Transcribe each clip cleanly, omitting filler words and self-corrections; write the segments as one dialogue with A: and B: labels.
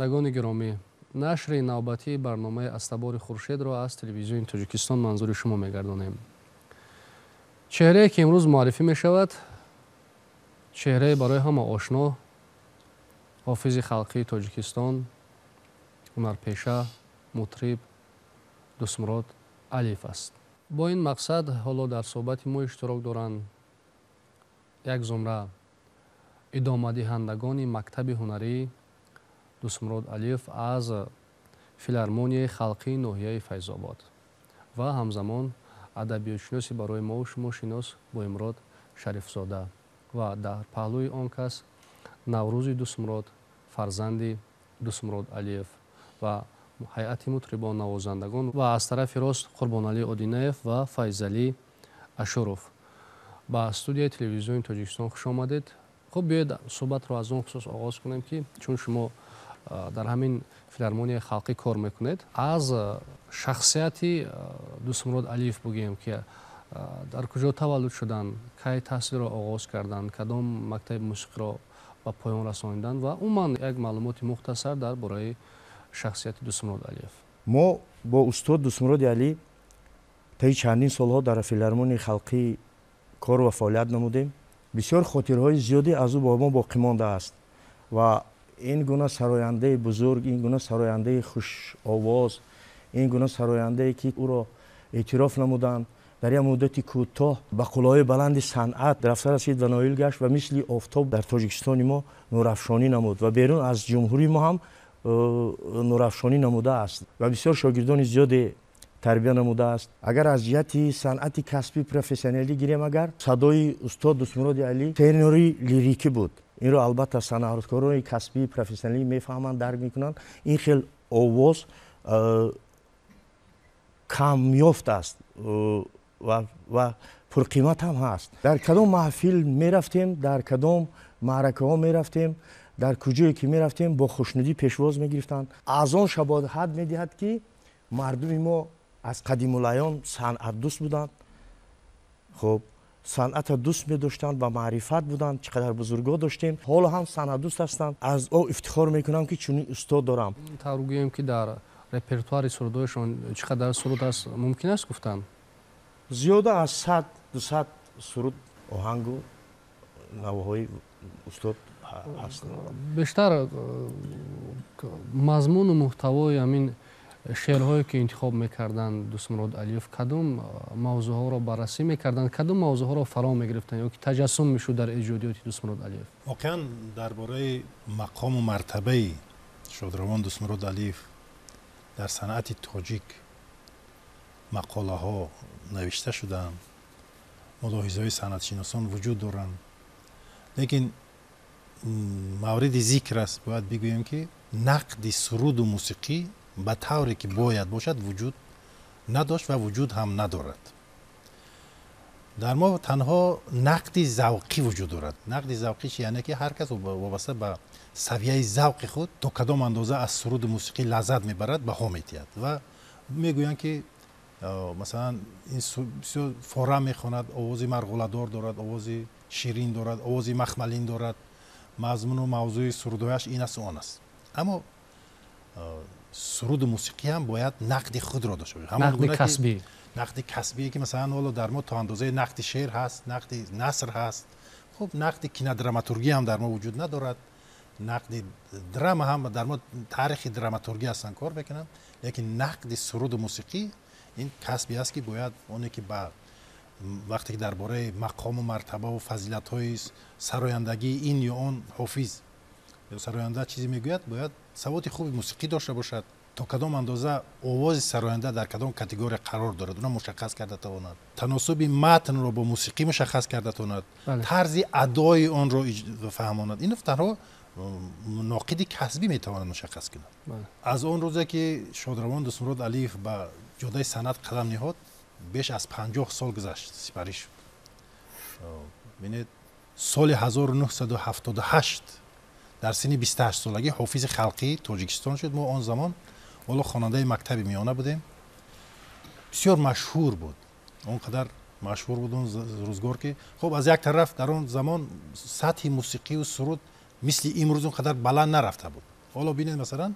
A: Бинандагони гиромӣ, нашри навбатии барномаи «Аз табори Хуршедро» аз Телевизиони Тоҷикистон манзури шумо мегардонем. Чеҳрае, ки имрӯз муаррифӣ мешавад, чеҳрае барои ҳама ошно, ҳофизи халқии Тоҷикистон, ҳунарпеша, мутриб Дӯстмурод Алиев аст. Бо ин мақсад ҳоло дар суҳбати мо иштирок доранд як зумра идомадиҳандагони мактаби ҳунарии Дӯстмурод Алиев аз филармонияи халқии ноҳияи Файзобод ва ҳамзамон адабиётшиноси барои мову шумо шинос Боимурод Шарифзода ва дар паҳлӯи он кас Наврӯзи Дӯстмурод, фарзанди Дӯстмурод Алиев, ва ҳайати мутрибон, навозандагон ва аз тарафи рост Қурбоналӣ Одинаев ва Файзалӣ Ашуров. Ба студияи Телевизиони Тоҷикистон хуш омадед. Хуб, биёед, суҳбатро аз он хусус оғоз кунем, ки чун шумо дар ҳамин филармонияи халқӣ кор мекунед, аз шахсияти Дӯстмурод Алиев бигӯем, ки дар куҷо таваллуд шуданд, кай таҳсилро оғоз карданд, кадом мактаби мусиқиро ба поён расониданд ва умуман як маълумоти мухтасар дар бораи шахсияти Дӯстмурод Алиев.
B: Мо бо устод Дӯстмуроди Алӣ таи чандин солҳо дар филармонияи халқӣ кор ва фаъолият намудем. Бисёр хотирҳои зиёде аз ӯ бо мо боқӣ мондааст ва ин гуна сарояндаи бузург, ин гуна сарояндаи хушовоз, ин гуна сарояндае, ки ӯро эътироф намуданд, дар як муддати кӯтоҳ ба қуллаҳои баланди санъат рафта расид ва ноил гашт ва мисли офтоб дар Тоҷикистони мо нурафшонӣ намуд ва берун аз ҷумҳурии мо ҳам нурафшонӣ намудааст ва бисёр шогирдони зиёде тарбия намудааст. Агар аз ҷиҳати санъати касбӣ, профессионалӣ гирем, агар садои устод Дӯстмуроди Алӣ тенори лирикӣ буд. Инро албатта санъаткорони касбии профессионалӣ мефаҳманд, дарк мекунанд. Ин хел овоз камёфт аст ва пурқимат ҳам ҳаст. Дар кадом маҳфил мерафтем, дар кадом маъракаҳо мерафтем, дар куҷое ки мерафтем, бо хушнудӣ пешвоз мегирифтанд. Аз он шабоҳат медиҳад, ки мардуми мо аз қадимулайём санъатдӯст буданд. Хуб, санъатро дӯст медоштанд ва маърифат буданд. Чӣ қадар бузургҳо доштем, ҳоло ҳам санъатдӯст ҳастанд. Аз о ифтихор мекунам, ки чунин устод дорам.
A: Тавр гӯем, ки дар репертуари сурудҳояшон чӣ қадар суруд аст, мумкин аст гуфтан?
B: Зиёда аз 100, 200 суруд, оҳангу навоҳои устод ҳаст.
A: Бештар мазмуну муҳтавои ҳамин шеърҳое, ки интихоб мекарданд Дӯстмурод Алиев, кадом мавзӯъҳоро баррасӣ мекарданд, кадом мавзӯъҳоро фаро мегирифтанд ё ки таҷассум мешуд дар эҷодиёти Дӯстмурод Алиев?
C: Воқеан, дар бораи мақому мартабаи шодравон Дӯстмурод Алиев дар санъати тоҷик мақолаҳо навишта шудаанд, мулоҳизаҳои санъатшиносон вуҷуд доранд, лекин мавриди зикр аст, бояд бигӯем, ки нақди суруду мусиқӣ ба тавре ки бояд бошад, вуҷуд надошт ва вуҷуд ҳам надорад. Дар мо танҳо нақди завқӣ вуҷуд дорад. Нақди завқӣ чи? Яъне ки ҳар кас вобаста ба савияи завқи худ то кадом андоза аз суруду мусиқӣ лаззат мебарад, баҳо медиҳад ва мегӯянд, ки масалан, ин бисёр фора мехонад, овози марғуладор дорад, овози ширин дорад, овози махмалин дорад, мазмуну мавзӯи сурудҳояш ин асту он аст. Аммо суруду мусиқӣ ҳам бояд нақди худро дошта бошад.
A: Нақди касбӣ.
C: Нақди касбие, ки масалан ҳоло дар мо то андозаи нақди шеър ҳаст, нақди наср ҳаст. Хуб, нақди кинодраматургия ҳам дар мо вуҷуд надорад, нақди драма ҳам дар мо, таърихи драматургия ҳастанд, кор мекунанд, лекин нақди суруду мусиқӣ ин касбе аст, ки бояд оне ки ба вақте ки дар бораи мақому мартабаву фазилатҳои сарояндагии ин ё он ҳофиз ё сароянда чизе мегӯяд, бояд саводи хуби мусиқӣ дошта бошад, то кадом андоза овози сароянда дар кадом категория қарор дорад, уна мушаххас карда тавонад, таносуби матнро бо мусиқӣ мушаххас карда тавонад, тарзи адои онро фаҳмонад. Ин танҳо ноқиди касбӣ метавонад мушаххас кунад. Аз он рӯзе ки шодравон Дӯстмурод Алиев ба ҷодаи санъат қадам ниҳод, беш аз 50 сол гузашт, сипарӣ шуд. Бинед, соли 1978 дар синни 28 солагӣ ҳофизи халқии Тоҷикистон шуд. Мо он замон ҳоло хонандаи мактаби миёна будем. Бисёр машҳур буд, он қадар машҳур буд он рӯзгор, ки хуб, аз як тараф, дар он замон сатҳи мусиқию суруд мисли имрӯз он қадар баланд нарафта буд. Ҳоло бинед, масалан,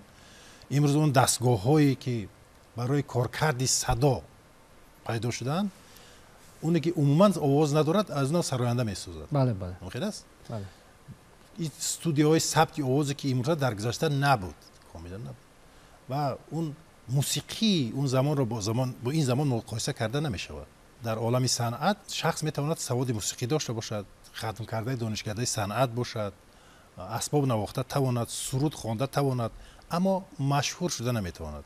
C: имрӯз он дастгоҳҳое ки барои коркарди садо пайдо шудаанд, оне ки умуман овоз надорад, аз онҳо сароянда месозад.
A: Бале, бале.
C: Мумкин аст?
A: Бале.
C: Ин студияҳои сабти овозе ки имрӯза, дар гузашта набуд, комилан набуд. Ва он мусиқии он замонро бо ин замон муқоиса карда намешавад. Дар олами санъат шахс метавонад саводи мусиқӣ дошта бошад, хатмкардаи донишкадаи санъат бошад, асбоб навохта тавонад, суруд хонда тавонад, аммо машҳур шуда наметавонад.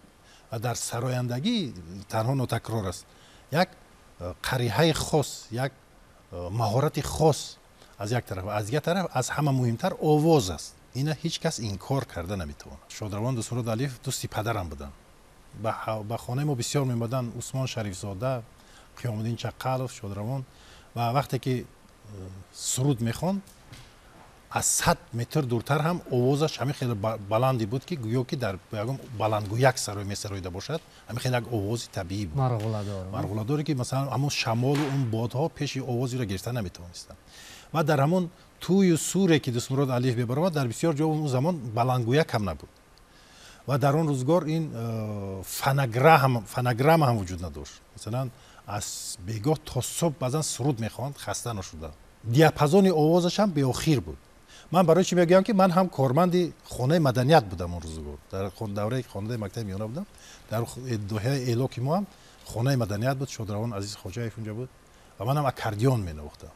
C: Ва дар сарояндагӣ танҳо нотакрор аст. Як қариҳаи хос, як маҳорати хос аз як тараф, аз дигар тараф, аз ҳама муҳимтар овоз аст. Ина ҳеҷ кас инкор карда наметавонад. Шодравон Дустмурод Алиев дӯсти падарам буданд. Ба хонаи мо бисёр меомаданд Усмон Шарифзода, Қиёмуддин Чаққалов, Шодравон. Ва вақте ки суруд мехонд, аз 100 метр дуртар ҳам овозаш ҳамин хеле баланде буд, ки гӯё ки дар ягон баландгӯяк сарои месароида бошад. Ҳамин хеле як овози табиӣ буд,
A: марғуладор,
C: марғуладоре ки масалан ҳамон шамолу он бодҳо пеши овозиро гирифта наметавонистанд. Ва дар ҳамон тӯю суре ки Дустмурод Алиев мебаромад, дар бисёр ҷо он замон баландгӯяк ҳам набуд ва дар он рӯзгор ин фонограмма ҳам вуҷуд надошт. Масалан, аз бегоҳ то субҳ баъзан суруд мехонд, хаста нашуда. Диапазони овозаш ҳам беохир буд. Ман барои чӣ мегӯям ки ман ҳам корманди хонаи маданият будам он рӯзгор, дар давраи хонаи мактаби миёна будам, дар доҳияи Элоки мо ҳам хонаи маданият буд, Шодравон Азиз Хоҷаев унҷа буд ва манам аккордеон менавохтам.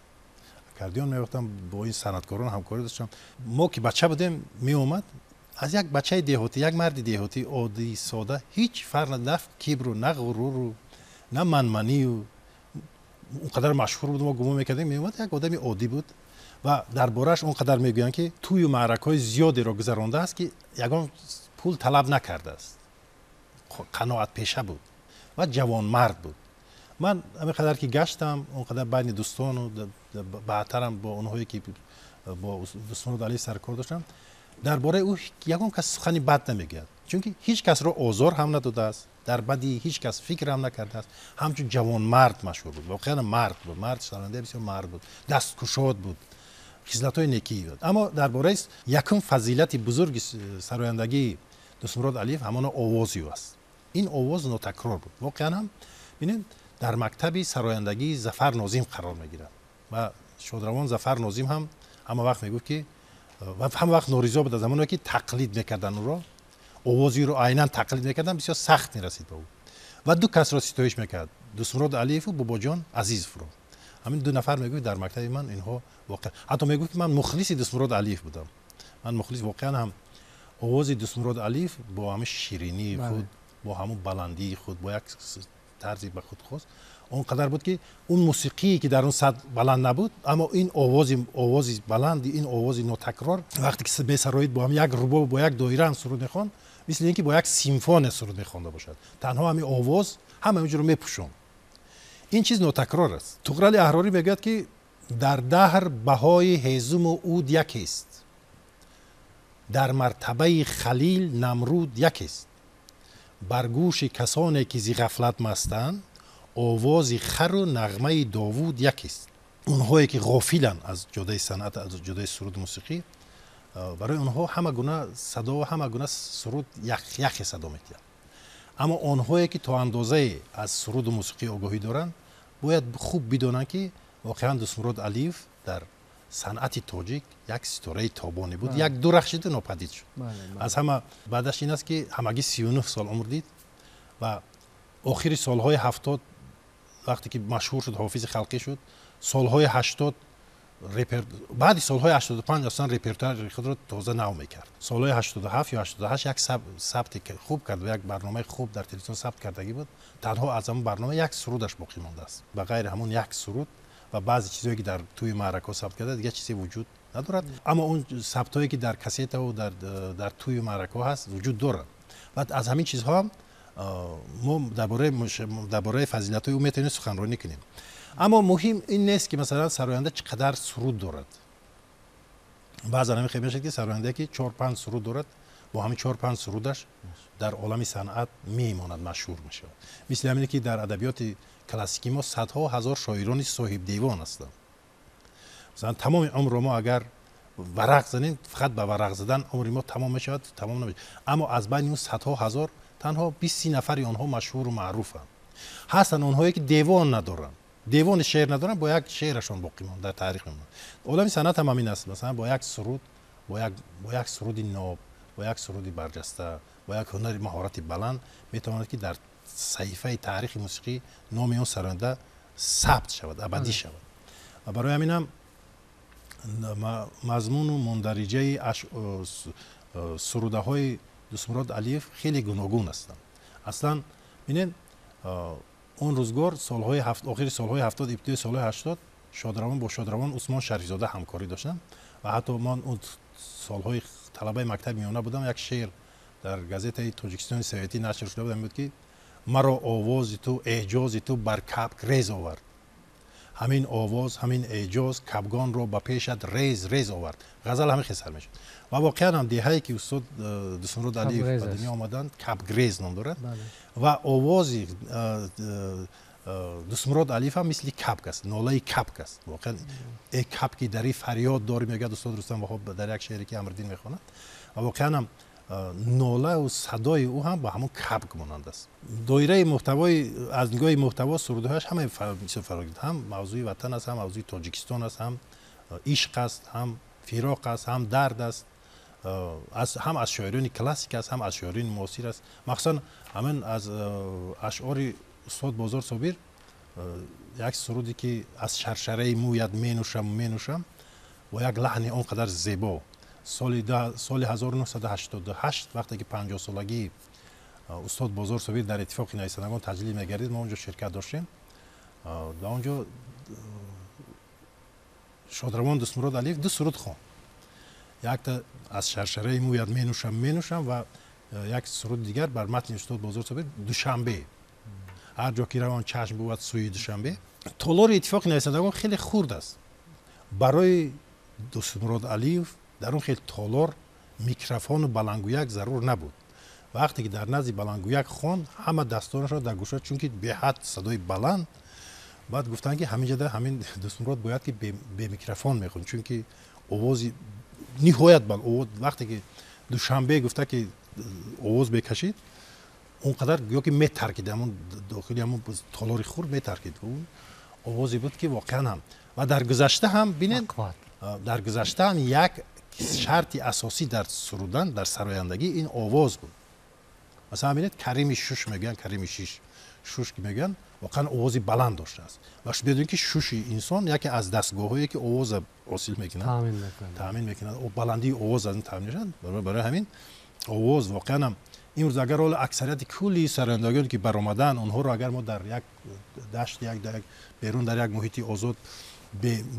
C: Аккордеон менавохтам, бо ин санъаткорон ҳамкорӣ доштам. Мо ки бача будем, меомад аз як бачаи деҳотӣ, як марди деҳотӣ, оддӣ, сода, ҳеҷ фарқ, на кибру, на ғуруру, на манманию. Он қадар машҳур буд, мо гумон мекардем, меомад як одами оддӣ буд. Ва дар борааш он қадар мегӯянд, ки тӯю маъракаҳои зиёдеро гузарондааст, ки ягон пул талаб накардааст, қаноатпеша буд ва ҷавонмард буд. Ман ҳамин қадар ки гаштам, он қадар байни дӯстону баъдтарам бо онҳое ки бо Дустмурод Алиев саркор доштам, дар бораи ӯ ягон кас сухани бад намегӯяд, чунки ҳеҷ касро озор ҳам надодааст, дар бади ҳеҷ кас фикр ҳам накардааст. Ҳамчун ҷавонмард машҳур буд, воқеан мард буд, мард, сарояндаи бисёр мард буд, дасткушод буд, хислатҳои некӣ буд. Аммо дар бораи якум фазилати бузурги сарояндагии Дустмурод Алиев ҳамона овози ӯ аст. Ин овоз нотакрор буд воқеан ҳам. Бинед, дар мактаби сарояндагии Зафар Нозим қарор мегирад ва Шодравон Зафар Нозим ҳам ҳама вақт мегуфт ки, ва ҳама вақт норизо буд аз ҳамоне ки тақлид мекарданд ӯро, овози ӯро айнан тақлид мекарданд, бисёр сахт мерасид ба ӯ. Ва ду касро ситоиш мекард: Дустмурод Алиеву Бобоҷон Азизовро. Ҳамин ду нафар мегуфт дар мактаби ман инҳо воқеа. Ҳатто мегуфт ки ман мухлиси Дустмурод Алиев будам. Ман мухлис, воқеан ҳам овози Дустмурод Алиев бо ҳамин ширинии худ, бо ҳамун баландии худ, бо як тарзи ба худ хос он қадар буд, ки он мусиқие ки дар он сатҳ баланд набуд, аммо ин овози баланди, ин овози нотакрор, вақте ки месароид, бо ҳам як рубоб, бо як доира ҳам суруд мехонд, мисли ин ки бо як симфония суруд мехонда бошад. Танҳо ҳамин овоз ҳама онҷоро мепӯшонд. Ин чиз нотакрор аст. Туғрали Аҳрорӣ мегӯяд, ки дар даҳр баҳои ҳезуму уд якест, дар мартабаи Халил Намруд якест, бар гӯши касоне ки зи ғафлат мастанд, овози хару нағмаи Довуд якест. Онҳое ки ғофиланд аз ҷодаи санъат, аз ҷодаи суруду мусиқӣ, барои онҳо ҳама гуна садо, ҳама гуна суруд яхе садо медиҳад. Аммо онҳое ки то андозае аз суруду мусиқӣ огоҳӣ доранд, бояд хуб бидонанд, ки воқеан Дустмурод Алиев дар санъати тоҷик як ситораи тобоне буд, як дурахшиду нопадид шуд. Аз ҳама баъдаш ин аст, ки ҳамагӣ 39 сол умр дид ва охири солҳои 70, вақте ки машҳур шуд, ҳофизи халқӣ шуд, солҳои 80 баъди солҳои 85 аслан репертуари худро тоза нав мекард. Солҳои 87 ё 88 як сабти хуб кард, як барномаи хуб дар телевизион сабт кардагӣ буд. Танҳо аз ҳамон барнома як сурудаш боқӣ мондааст. Ба ғайри ҳамон як суруд ва баъзе чизҳое ки дар тӯи маъракаҳо сабт карда, дигар чизе вуҷуд надорад. Аммо он сабтҳое ки дар кассетаву дар тӯи маъракаҳо ҳаст, вуҷуд дорад. Баъд аз ҳамин чизҳо ҳам мо дар бораи фазилатҳои ӯ метавонем суханронӣ кунем. Аммо муҳим ин нест, ки масалан сароянда чӣ қадар суруд дорад. Баъзан ҳамин хел мешавад, ки сарояндае ки чор панҷ суруд дорад, бо ҳамин чор панҷ сурудаш дар олами санъат мемонад, машҳур мешавад. Мисли ҳамине ки дар адабиёти классикӣ мо садҳо ҳазор шоирони соҳибдевон ҳастанд. Масалан, тамоми умрро мо агар варақ занем, фақат ба варақ задан умри мо тамом мешавад, тамом намешавад. Аммо аз байни он садҳо ҳазор танҳо 20-30 нафари онҳо машҳуру маъруфанд. Ҳастанд онҳое ки девон надоранд, девони шеър надоранд, бо як шеърашон боқӣ монд, дар таърих мемонанд. Олами санъат ҳам ҳамин аст. Масалан, бо як суруд, бо як суруди ноб, бо як суруди барҷаста, бо як ҳунари маҳорати баланд метавонад ки дар саҳифаи таърихи мусиқӣ номи он сароянда сабт шавад, абадӣ шавад. Ва барои ҳаминам мазмуну мундариҷаи сурудаҳои Дӯстмурод Алиев хеле гуногун ҳастанд. Аслан бинед, он рӯзгор охири солҳои 70, ибтидои солҳои 80 шодравон бо шодравон Усмон Шарифзода ҳамкорӣ доштанд ва ҳатто ман он солҳои талабаи мактаби миёна будам, як шеър дар газетаи Тоҷикистони Советӣ нашр шуда буд, буд ки маро овози ту, эъҷози ту бар кабк рез овард. Ҳамин овоз, ҳамин эъҷоз кабгонро ба пешат рез рез овард. Ғазал ҳамин хел сар мешуд. Ва воқеан ҳам деҳае ки устод Дӯстмурод Алиев ба дунё омаданд, Кабгрез ном дорад. Ва овози Дӯстмурод Алиев ҳам мисли кабк аст, нолаи кабк аст. Воқеан э кабки дари фарёд дорӣ, мегӯяд устод Рустам Ваҳоб дар як шеъре ки Амриддин мехонад. Ва воқеан ҳам нолаву садои ӯ ҳам ба ҳамон кабк монанд аст. Доираи муҳтавои, аз нигоҳи муҳтаво сурудҳояш ҳамаи бисёр фарогир, ҳам мавзӯи ватан аст, ҳам мавзӯи Тоҷикистон аст, ҳам ишқ аст, ҳам фироқ аст, ҳам дард аст, ҳам аз шоирони классик аст, ҳам аз шоирони муосир аст. Махсусан ҳамин аз ашъори устод Бозор Собир як суруде ки аз шаршараи мӯят менӯшам менӯшам бо як лаҳни он қадар зебо, соли 1988 вақте ки 50-солагии устод Бозор Собир дар иттифоқи нависандагон таҷлил мегардид, мо онҷо ширкат доштем. Дар онҷо шодравон Дӯстмурод Алиев ду суруд хонд. Якта аз шаршараи мӯят менӯшам менӯшам ва як суруди дигар бар матни устод Бозор Собир Душанбе. Ҳар ҷо ки равон чашм бувад сӯи Душанбе. Толори иттифоқи нависандагон хеле хурд аст. Барои Дӯстмурод Алиев дар он хел толор микрофону баландгӯяк зарур набуд. Вақте ки дар назди баландгӯяк хонд, ҳама дастонашро дар гӯша, чунки беҳад садои баланд. Баъд гуфтанд ки ҳамин ҷода ҳамин Дӯстмурод бояд ки бе микрофон мехонд, чунки овози ниҳоят баланд. Вақте ки Душанбе гуфта ки овоз бекашид, он қадар гӯё ки метаркид, ҳамон дохили ҳамон толори хурд метаркид. Овозе буд ки воқеан ҳам ва дар гузашта ҳам бинед, дар гузашта ҳам як шарти асосӣ дар сурудан, дар сарояндагӣ ин овоз буд. Масалан бинед, Карими Шуш мегӯянд, Карими Шуш ки мегӯянд, воқеан овози баланд доштааст. Ва медонед ки шуши инсон яке аз дастгоҳҳое ки овоза ҳосил мекунад, таъмин мекунад, баландии овоз аз ин таъмин мешавад. Барои ҳамин овоз воқеан ҳам имрӯз агар ҳоло аксарияти кулли сарояндагоне ки баромаданд, онҳоро агар мо дар як дашт, як берун дар як муҳити озод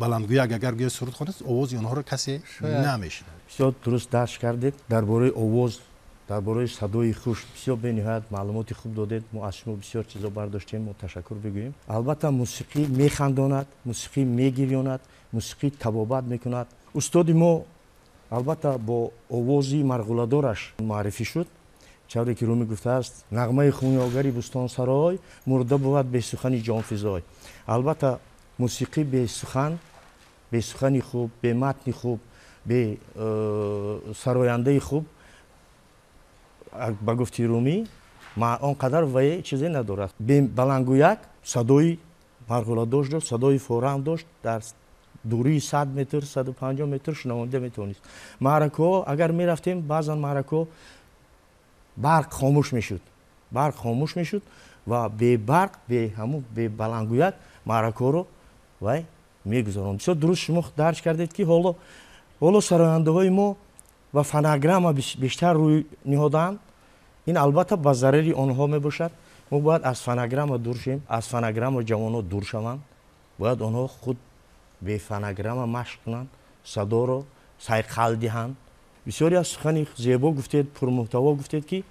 C: баландгӯяк агар гӯя суруд хонад, овози онҳоро касе намешунавад.
B: Бисёр дуруст дарс кардед дар бораи овоз, дар бораи садои хуш. Бисёр бениҳоят маълумоти хуб додед. Мо аз шумо бисёр чизо бардоштем, мо ташаккур бигӯем. Албатта мусиқӣ механдонад, мусиқӣ мегирёнад, мусиқӣ табобат мекунад. Устоди мо албатта бо овози марғуладораш муаррифӣ шуд. Чавре ки Румӣ гуфтааст, нағмаи хунёгари бӯстонсарой мурда бувад бесухани ҷонфизой. Албатта мусиқӣ бесухан, бесухани хуб, бе матни хуб, бе сарояндаи хуб, ба гуфти Румӣ, он қадар вае чизе надорад. Бе баландгӯяк садои марғуладош дошт, садои форам дошт, дар дурии 100 метр, 150 метр шунавонда метавонист. Маъракаҳо агар мерафтем, баъзан маъракаҳо барқ хомӯш мешуд, барқ хомӯш мешуд ва бебарқ, бе ҳамун бе баландгӯяк маъракаҳоро вай мегузаронд. Бисёр дуруст шумо дарҷ кардед ки ҳоло сарояндаҳои мо ва фонограмма бештар рӯй ниҳодаанд. Ин албатта ба зарари онҳо мебошад. Мо бояд аз фонограмма дур шем, аз фонограмма ҷавонҳо дур шаванд. Бояд онҳо худ бе фонограмма машқ кунанд, садоро сайқал диҳанд. Бисёре аз сухани зебо гуфтед, пурмуҳтаво гуфтед ки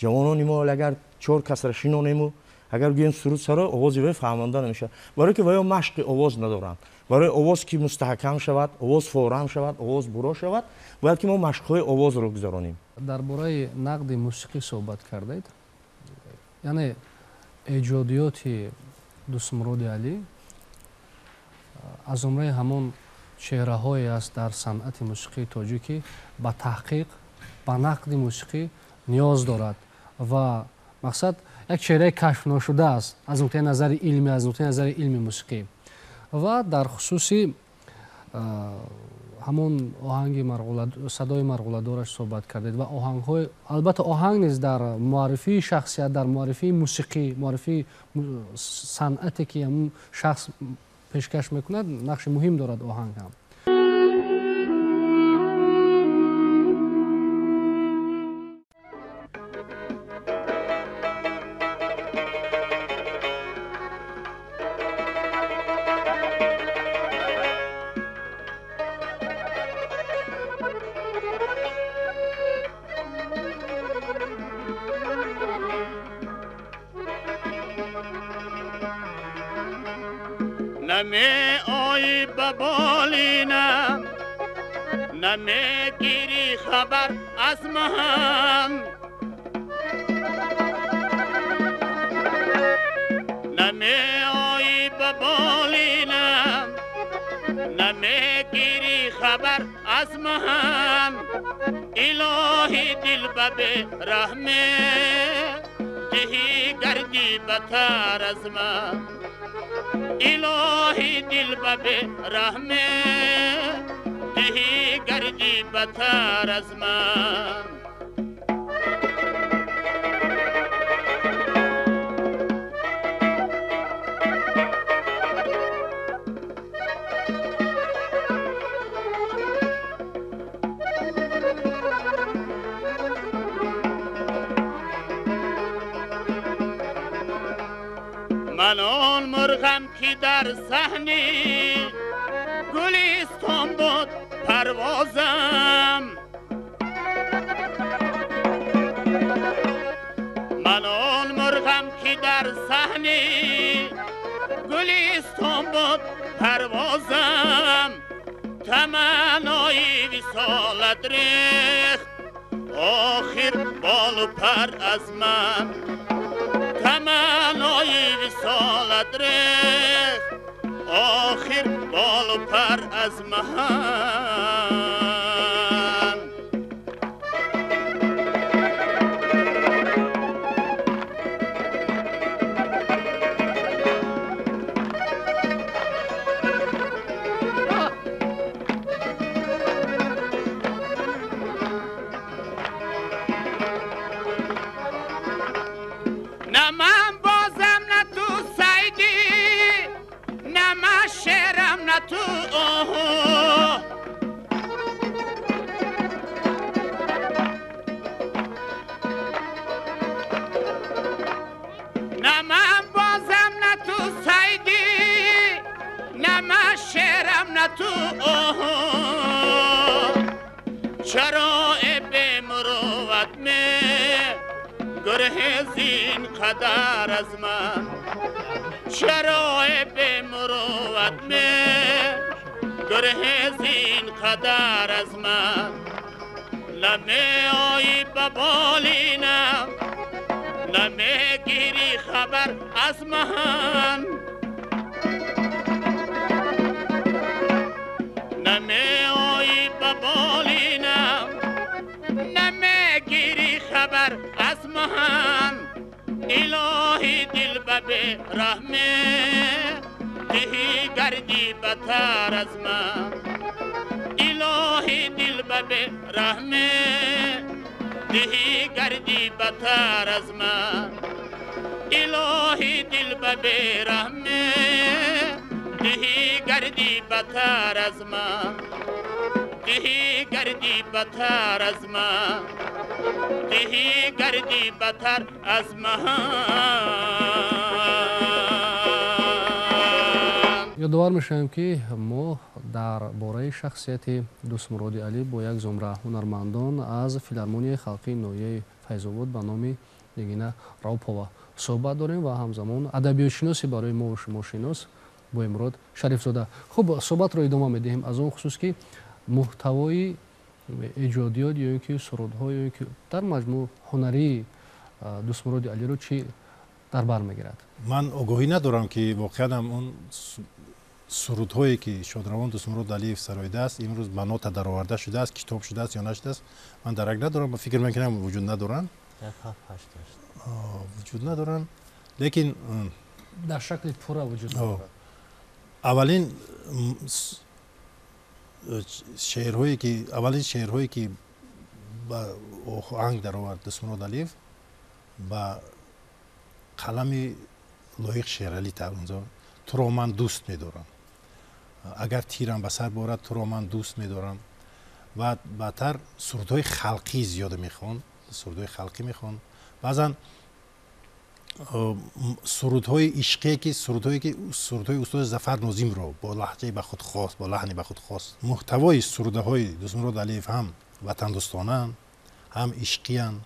B: ҷавонони мо агар 4 касра шинонему агар гӯем суруд саро, овози вай фаҳмонда намешавад, барое ки вайо машқи овоз надоранд. Барои овоз ки мустаҳкам шавад, овоз форам шавад, овоз буро шавад, бояд ки мо машқҳои овозро гузаронем.
A: Дар бораи нақди мусиқӣ суҳбат кардед, яъне эҷодиёти Дӯстмуроди Алӣ аз умраи ҳамон чеҳраҳое аст дар санъати мусиқии тоҷикӣ ба таҳқиқ, ба нақди мусиқӣ ниёз дорад ва мақсад як чеҳраи кашфношуда аст аз нуқтаи назари илмӣ, аз нуқтаи назари илми мусиқӣ. Ва дар хусуси ҳамон оҳанги садои марғуладораш суҳбат кардед ва оҳангҳои, албатта оҳанг низ дар муаррифии шахсият, дар муаррифии мусиқӣ, муаррифии санъате ки ҳамон шахс пешкаш мекунад, нақши муҳим дорад оҳанг ҳам.
D: نمیگیری خبر از من، نمی آیی به بالینم، نمیگیری خبر از من. الهی دل به رحمه دهی گردی بتر از من، الهی دل به رحمه دهی گردی بتر از من. من آن مرغم که در صحنه گلستان بود پروازم، من آن مرغم که در صحنه گلستان بود پروازم. تمنای وصالت ریخت آخر بال و پر از من، تمنای وصالت ریخت آخر بال و پر از من. نه من بازم نه تو سیدی، نه من شعرم نه تو، نه من بازم نه تو سیدی، نه من شعرم نه تو. چرا به مروت می گرهز این قدر از من، چرا به مروت می گرهز این قدر از من. نمی آیی به بالینم، نمیگیری خبر از من، نمی آیی به بالینم، نمیگیری خبر از من. الهی دل به رحمه دهی گردی بتر از من، الهی دل به رحمه دهی گردی بتر از من، الهی دل به رحمه دهی گردی بتر از من، دهی گردی بتر از من، دهی گردی بتر از من.
A: Ёдовар мешавем, ки мо дар бораи шахсияти Дӯстмуроди Алӣ бо як зумра ҳунармандон аз филармонияи халқии ноҳияи Файзобод ба номи Нигина Раупова суҳбат дорем ва ҳамзамон адабиётшиноси барои мо шумо шинос Боимурод Шарифзода. Хуб, суҳбатро идома медиҳем аз он хусус, ки муҳтавои эҷодиёт ё ин ки сурудҳо ё ин ки дар маҷмӯъ ҳунарии Дӯстмуроди Алиро чӣ дар бар мегирад?
C: Ман огоҳӣ надорам, ки воқеан ҳам он Сурудҳое ки шодравон Дӯстмурод Алиев сароидааст, имрӯз ба нота дароварда шудааст, китоб шудааст ё нашудааст, ман дарак надорам, фикр мекунам вуҷуд надоранд, вуҷуд надоранд, лекин
A: дар шакли пурра вуҷуд надорад.
C: Аввалин шеърҳое ки аввалин шеърҳое ки ба оҳанг даровард Дӯстмурод Алиев ба қалами Лоиқ Шералӣ унзо туро ман дӯст медорам, агар тирам ба сар борад туро ман дӯст медорам. Ва баъдтар сурудҳои халқӣ зиёда мехонд, сурудҳои халқӣ мехонд. Баъзан сурудҳои ишқие ки сурудҳое ки сурудҳои устоди Зафар Нозимро бо лаҳҷаи ба худ хос, бо лаҳни ба худ хос. Муҳтавои сурудаҳои Дӯстмурод Алиев ҳам ватандӯстонаанд, ҳам ишқиянд,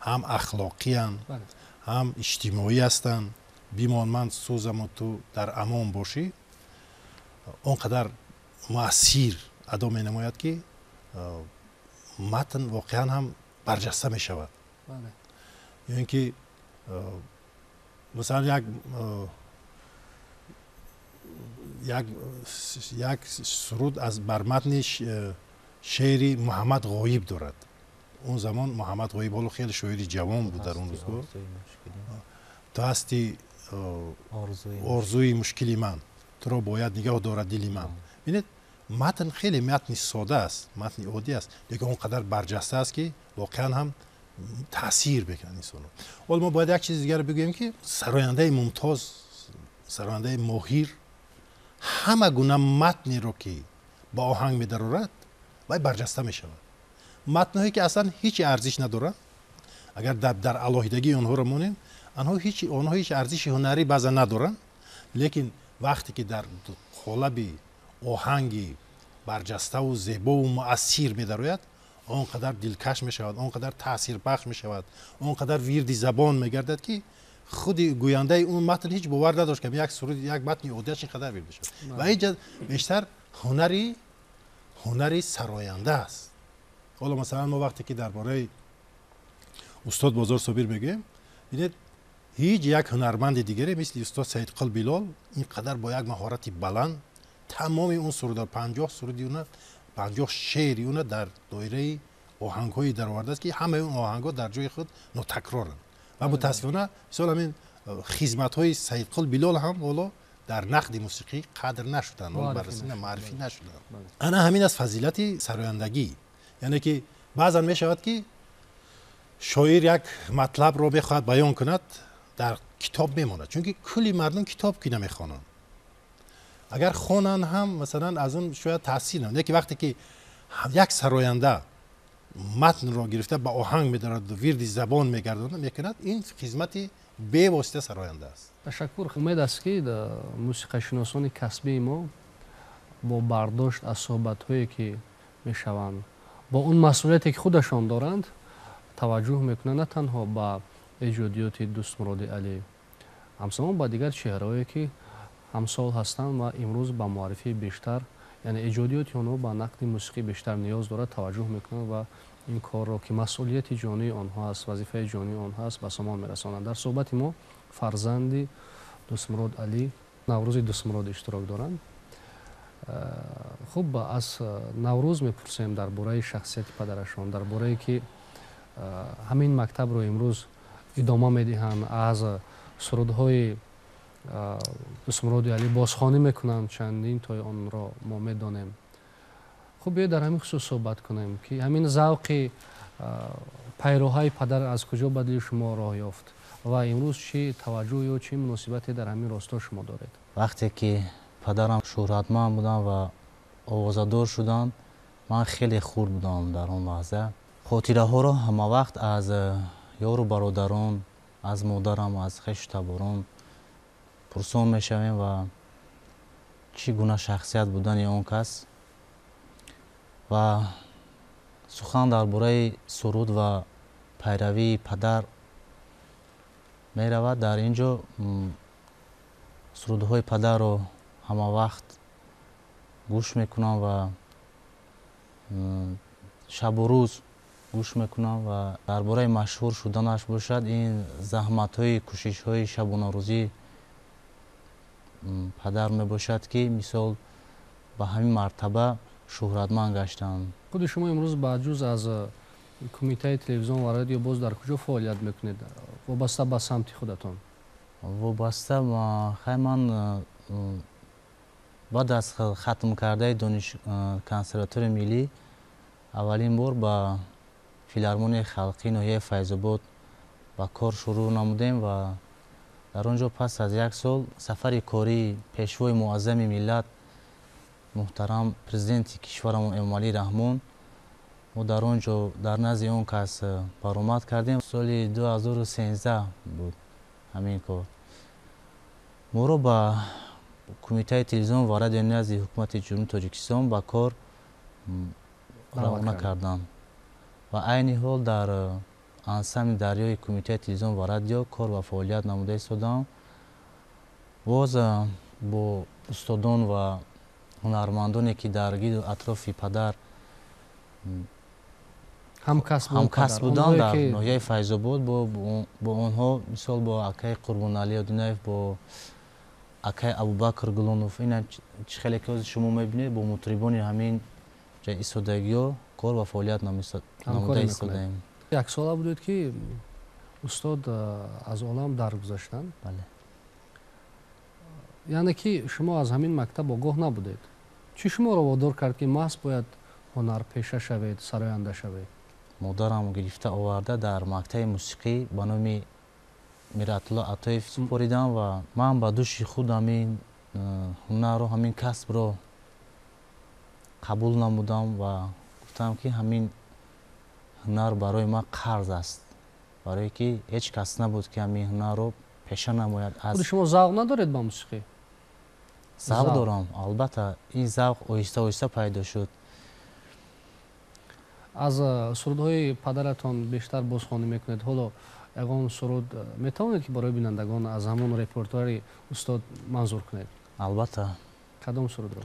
C: ҳам ахлоқиянд, ҳам иҷтимоӣ ҳастанд. Бимон ман сӯзаму ту дар амон бошӣ он қадар муассир адо менамояд, ки матн воқеан ҳам барҷаста мешавад. Ё ин ки масалан як суруд аз бар матни шеъри Муҳаммад Ғоиб дорад. Он замон Муҳаммад Ғоиб ҳоло хеле шоири ҷавон буд дар он рӯзгор. Ту ҳасти орзуи мушкили ман, туро бояд нигоҳ дорад дили ман. Бинед, матн хеле матни сода аст, матни оддӣ аст, лекин он қадар барҷаста аст, ки воқеан ҳам таъсир мекунад инсонро. Ҳоло мо бояд як чизи дигарро бигӯем, ки сарояндаи мумтоз, сарояндаи моҳир ҳама гуна матнеро ки ба оҳанг медарорад, вай барҷаста мешавад. Матнҳое ки аслан ҳеҷ арзиш надоранд, агар дар алоҳидагии онҳоро монем, онҳо ҳеҷ арзиши ҳунарӣ баъзан надоранд, лекин вақте ки дар қолаби оҳанги барҷаставу зебову муассир медарояд, он қадар дилкаш мешавад, он қадар таъсирбахш мешавад, он қадар вирди забон мегардад, ки худи гӯяндаи он матн ҳеҷ бовар надошт, ки як суруд, як матни оддиаш ин қадар вирд мешавад. Ва инҷа бештар ҳунари сароянда аст. Ҳоло масалан мо вақте ки дар бораи устод Бозор Собир мегӯем, бинед, ҳеҷ як ҳунарманди дигаре мисли устод Саидқул Билол ин қадар бо як маҳорати баланд тамоми он суруда, 50 суруди уна, 50 шеъри уна дар доираи оҳангҳое даровардааст, ки ҳамаи он оҳангҳо дар ҷои худ нотакроранд. Ва мутаассифона мисол ҳамин хизматҳои Саидқул Билол ҳам ҳоло дар нақди мусиқӣ қадр нашуданд, баррасӣ маърифӣ нашуданд. Ана ҳамин аст фазилати сарояндагӣ. Яъне ки баъзан мешавад, ки шоир як матлабро мехоҳад баён кунад, дар китоб мемонад, чунки кулли мардум китоб ки намехонанд. Агар хонанд ҳам масалан аз он шояд таъсир намояд, лекин вақте ки як сароянда матнро гирифта ба оҳанг медарад, вирди забон мегардонад, мекунад, ин хизмати бевосита сароянда аст.
A: Ташаккур. Умед аст, ки мусиқашиносони касбии мо бо бардошт аз суҳбатҳое ки мешаванд, бо он масъулияте ки худашон доранд, таваҷҷӯҳ мекунанд на танҳо ба эҷодиёти Дӯстмуроди Алӣ, ҳамзамон ба дигар чеҳраҳое ки ҳамсол ҳастанд ва имрӯз ба муаррифии бештар, яъне эҷодиёти онҳо ба нақди мусиқӣ бештар ниёз дорад, таваҷҷӯҳ мекунанд ва ин корро ки масъулияти ҷонии онҳо аст, вазифаи ҷонии онҳо аст, ба сомон мерасонанд. Дар суҳбати мо фарзанди Дӯстмурод Алӣ, Наврӯзи Дӯстмурод иштирок доранд. Хуб, аз Наврӯз мепурсем дар бораи шахсияти падарашон, дар борае ки ҳамин мактабро имрӯз идома медиҳанд, аз сурудҳои Дӯстмуроди Алӣ бозхонӣ мекунанд, чандин тои онро мо медонем. Хуб, биёед дар ҳамин хусус суҳбат кунем, ки ҳамин завқи пайроҳаи падар аз куҷо ба дили шумо роҳ ёфт ва имрӯз чӣ таваҷҷӯҳ ё чӣ муносибате дар ҳамин росто шумо доред?
E: Вақте ки падарам шӯҳратманд буданд ва овозадор шуданд, ман хеле хурд будам дар он лаҳза. Хотираҳоро ҳама вақт аз ёру бародарон, аз модарам, аз хешу таборон пурсон мешавем ва чӣ гуна шахсият будани он кас. Ва сухан дар бораи суруд ва пайравии падар меравад. Дар ин ҷо сурудҳои падарро ҳама вақт гӯш мекунам ва шабу рӯз гӯш мекунам. Ва дар бораи машҳур шуданаш бошад, ин заҳматҳои кӯшишҳои шабонарӯзӣ падар мебошад, ки мисол ба ҳамин мартаба шӯҳратманд гаштанд.
A: Худи шумо имрӯз ба ҷуз аз кумитаи телевизион ва радио боз дар куҷо фаъолият мекунед вобаста ба самти худатон?
E: Вобаста хай ман баъд аз хатм кардаи консерваторияи миллӣ аввалин бор ба филармонияи халқии ноҳияи Файзобод ба кор шурӯъ намудем ва дар он ҷо пас аз як сол сафари кории пешвои муаззами миллат муҳтарам президенти кишварамон Эмомалӣ Раҳмон мо дар он ҷо дар назди он кас баромад кардем. Соли 2013 буд ҳамин кор. Моро ба кумитаи телевизион ва радиои назди ҳукумати Ҷумҳурии Тоҷикистон ба кор равона карданд ва айни ҳол дар ансамбли дарёи кумитаи телевизион ва радио кор ва фаъолият намуда истодам. Боз бо устодон ва ҳунармандоне ки дар гирду атрофи падар ҳамкасб буданд дар ноҳияи Файзобод, бо онҳо мисол бо акаи Қурбоналӣ Одинаев, бо акаи Абубакр Гулонов, ина чӣ хеле ки ҳозир шумо мебинед, бо мутрибони ҳамин истодагиҳо кор ва фаъолият намуда истодаем.
A: Яксола будед ки устод аз олам даргузаштанд?
E: Бале.
A: Яъне ки шумо аз ҳамин мактаб огоҳ набудед. Чӣ шуморо водор кард ки маҳз бояд ҳунарпеша шавед, сароянда шавед?
E: Модарам гирифта оварда дар мактаби мусиқӣ ба номи Миратулло Атоев супоридам ва ман ба дӯши худ ҳамин ҳунарро, ҳамин касбро қабул намудам ва гуфтам ки ҳамин ҳунар барои ман қарз аст, барое ки ҳеҷ кас набуд ки ҳамин ҳунарро пеша намояд.
A: Худи шумо завқ надоред ба мусиқӣ?
E: Завқ дорам, албатта. Ин завқ оҳиста оҳиста пайдо шуд.
A: Аз сурудҳои падаратон бештар бозхонӣ мекунед. Ҳоло ягон суруд метавонед ки барои бинандагон аз ҳамон репертуари устод манзур кунед?
E: Албатта.
A: Кадом сурудро?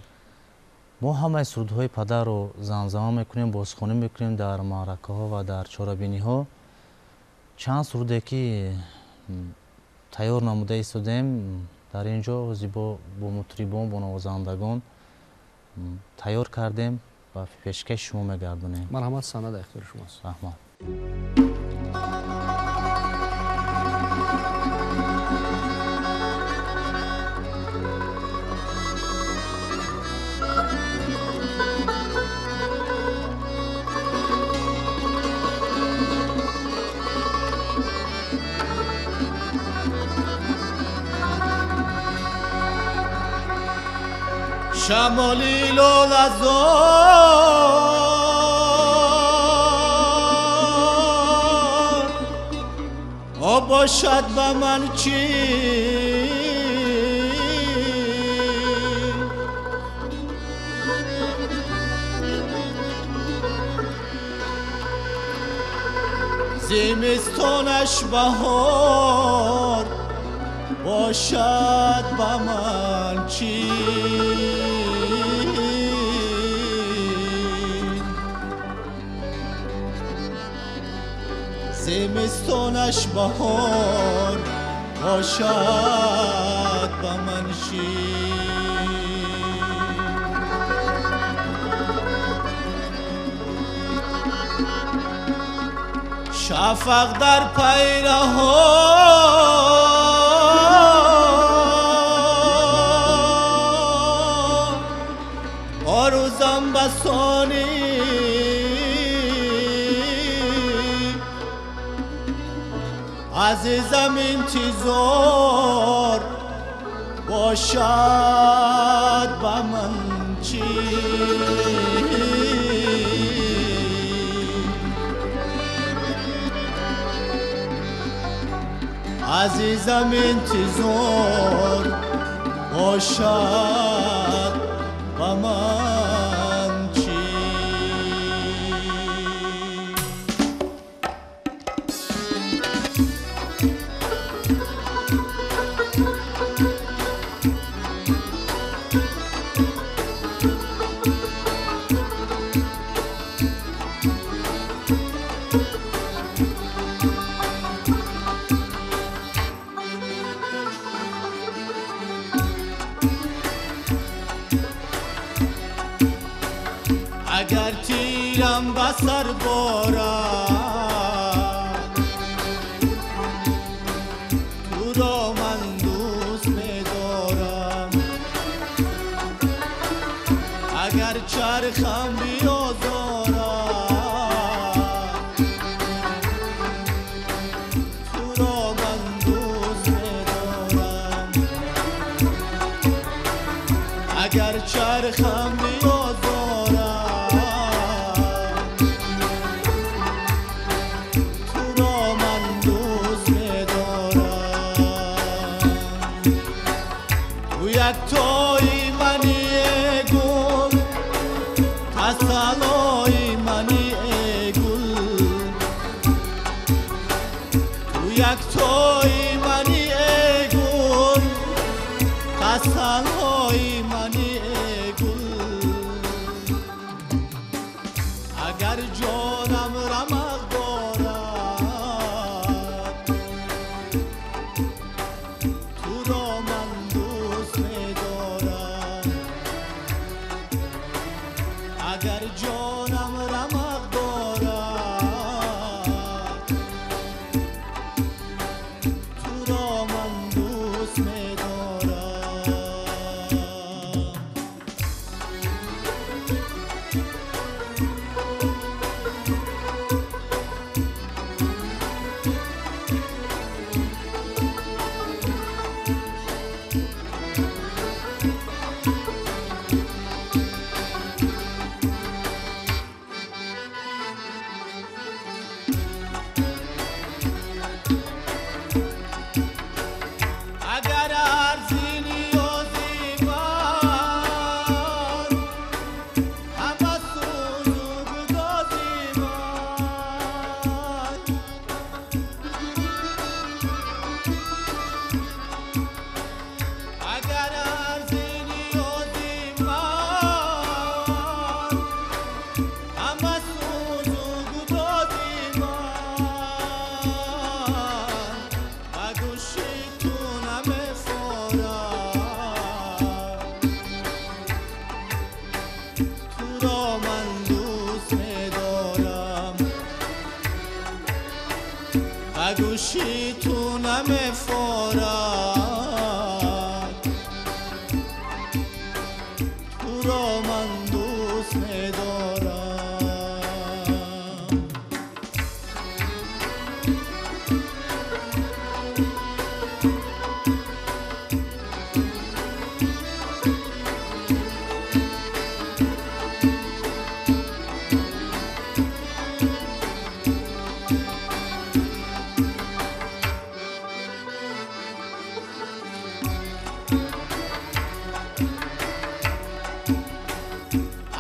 E: Мо ҳамаи сурудҳои падарро замзама мекунем, бозхонӣ мекунем дар маъракаҳо ва дар чорабиниҳо. Чанд суруде ки тайёр намуда истодаем дар ин ҷо бо мутрибон, бо навозандагон тайёр кардем ва пешкаши шумо мегардонем.
A: Марҳамат, саҳна дар ихтиёри шумост.
E: Раҳмат.
D: شمالی لاله‌زار آب باشد به من چی، زمستانش بهار باشد به من چی. زمستانش بهار باشد به من شیر. شفق در پیرها آروزم بسانی، عزیزم انتظار باشد به من چی. عزیزم انتظار باشد به من چی.
F: мирам ба сар борад, туро ман дӯст медорам. Агар чархам биозорад, туро ман дӯст медорам. Агар чархам биозорад, туро ман дӯст медорам. Ту яктои мани эй гул, тасаллои мани эй гул. Ту яктои мани эй гул, тасаллои мани эй гул. Агар ҷонам рамақ дорад, туро ман дӯст медорам. Агар ҷонам рамақ дорад, туро ман дӯст медорам. Агар арзи ниёзи ман, ҳама сӯзу гудози ман. Агар арзи ниёзи ман, ҳама сӯзу гудози ман, ба гӯши ту намефорад, туро ман дӯст медорам. Ба гӯши ту намефорад, туро ман дӯст медорам.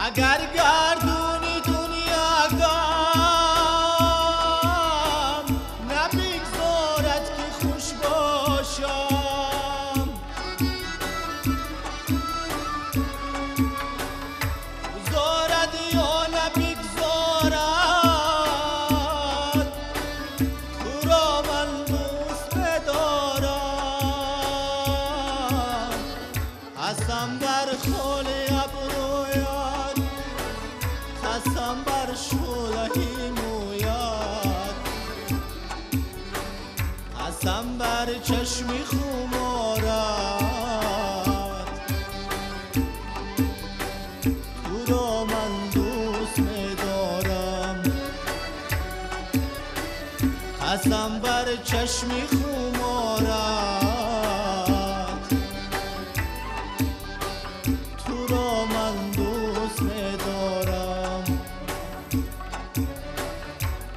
F: Агар гардуни дунё гам набигзорад, ки хуш бошам, гузорад ё набигзорад, туро ман дӯст медорам. Қасам бар холи абрӯят, қасам бар шӯлаи мӯят, қасам бар чашми хуморат, туро ман дӯст медорам. Қасам бар чашми хуморат, туро ман дӯст медорам.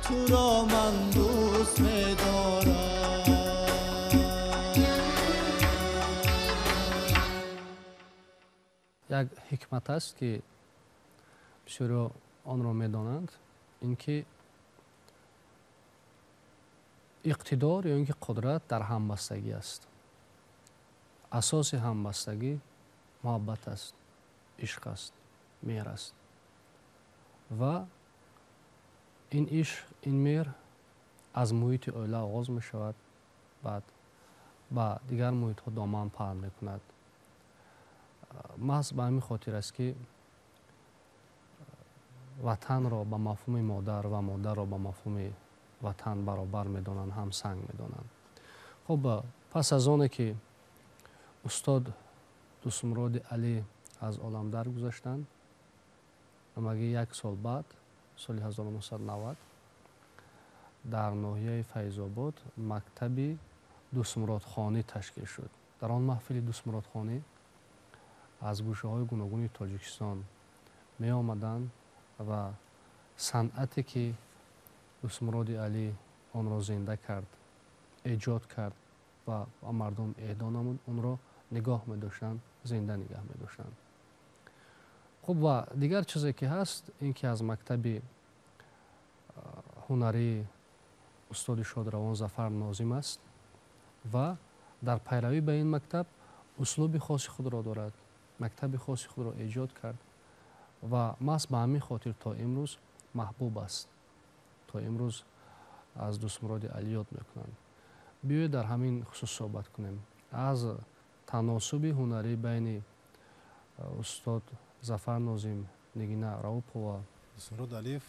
F: Туро ман дӯст медорам.
A: Як ҳикмат аст, ки бисёриҳо онро медонанд, ин ки иқтидор ё ин ки қудрат дар ҳамбастагӣ аст. Асоси ҳамбастагӣ муҳаббат аст, ишқ аст, меҳр аст. Ва ин ишқ, ин меҳр аз муҳити оила оғоз мешавад, баъд ба дигар муҳитҳо доман паҳн мекунад. Маҳз ба ҳамин хотир аст, ки Ватанро ба мафҳуми модар ва модарро ба мафҳуми ватан баробар медонанд, ҳамсанг медонанд. Хуб, пас аз оне ки устод Дӯстмуроди Алӣ аз олам даргузаштанд, ҳамагӣ як сол баъд, соли 1990, дар ноҳияи Файзобод мактаби Дӯстмуродхонӣ ташкил шуд. Дар он маҳфили Дӯстмуродхонӣ аз гӯшаҳои гуногуни Тоҷикистон меомаданд ва санъате ки Дӯстмуроди Алӣ онро зинда кард, эҷод кард ва ба мардум эҳдо намуд, онро нигоҳ медоштанд, зинда нигаҳ медоштанд. Хуб, ва дигар чизе ки ҳаст, ин ки аз мактаби ҳунарии устоди шодравон Зафар Нозим аст ва дар пайравӣ ба ин мактаб услуби хоси худро дорад, мактаби хоси худро эҷод кард ва маҳз ба ҳамин хотир то имрӯз маҳбуб аст, то имрӯз аз Дӯстмуроди Алӣ ёд мекунанд. Биёед дар ҳамин хусус суҳбат кунем, аз таносуби ҳунарӣ байни устод Зафар Нозим, Нигина Раупова.
C: Дӯстмурод Алиев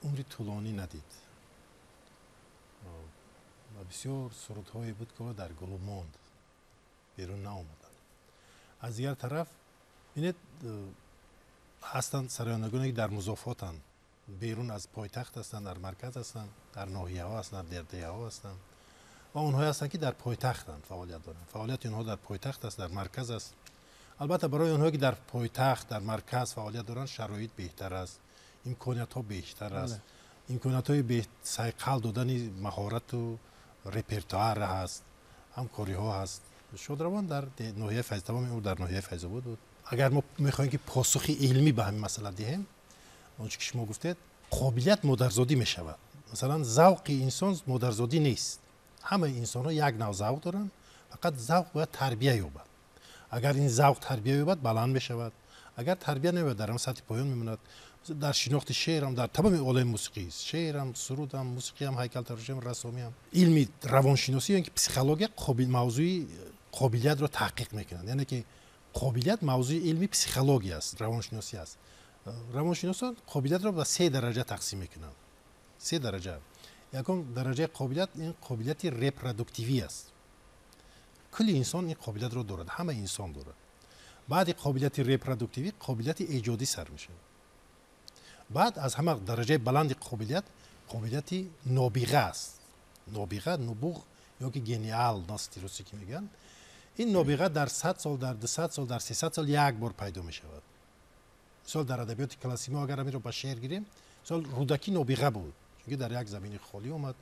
C: умри тӯлонӣ надид ва бисёр сурудҳое буд, ки дар гулу монд, берун наомаданд. Аз дигар тараф, бинед, ҳастанд сарояндагоне, ки дар музофотанд, берун аз пойтахт ҳастанд, дар марказ ҳастанд, дар ноҳияҳо ҳастанд, дар деҳаҳо ҳастанд ва онҳое ҳастанд, ки дар пойтахтанд, фаъолият доранд. Фаъолияти онҳо дар пойтахт аст, дар марказ аст. Албатта, барои онҳое, ки дар пойтахт, дар марказ фаъолият доранд, шароит беҳтар аст, имкониятҳо бештар аст, имкониятҳои сайқал додани маҳорату репертуар ҳаст, ҳамкориҳо ҳаст. Шодравон дар ноҳияи Файз, тамоми ӯ дар ноҳияи Файзобод буд. Агар мо мехоҳем, ки посухи илмӣ ба ҳамин масъала диҳем, он чӣ ки шумо гуфтед, қобилият модарзодӣ мешавад. Масалан, завқи инсон модарзодӣ нест. Ҳамаи инсонҳо як нав завқ доранд, фақат завқ бояд тарбия ёбад. Агар ин завқ тарбия ёбад, баланд мешавад, агар тарбия наёбад, дар ҳамон сатҳи поён мемонад. Дар шинохти шеърам, дар тамоми олами мусиқӣ, шеърам, сурудам, мусиқиам, ҳайкалтарошиам, рассомиам, илми равоншиносӣ ё ки психология қобил мавзӯи қобилиятро таҳқиқ мекунанд. Яъне ки қобилият мавзӯи илми психология аст, равоншиносӣ аст. Равоншиносон қобилиятро ба се дараҷа тақсим мекунанд, се дараҷа. Якум дараҷаи қобилият ин қобилияти репродуктивӣ аст. Кулли инсон ин қобилиятро дорад, ҳама инсон дорад. Баъди қобилияти репродуктивӣ қобилияти эҷодӣ сар мешавад. Баъд аз ҳама дараҷаи баланди қобилият қобилияти нобиға аст. Нобиға, нубуғ ё ки гениальность русӣ ки мегӯянд. Ин нобиға дар 100 сол, дар 200 сол, дар 300 сол як бор пайдо мешавад. Мисол, дар адабиёти классикӣ мо агар ҳаминро ба шеър гирем, мисол, Рӯдакӣ нобиға буд, чунки дар як замини холӣ омад,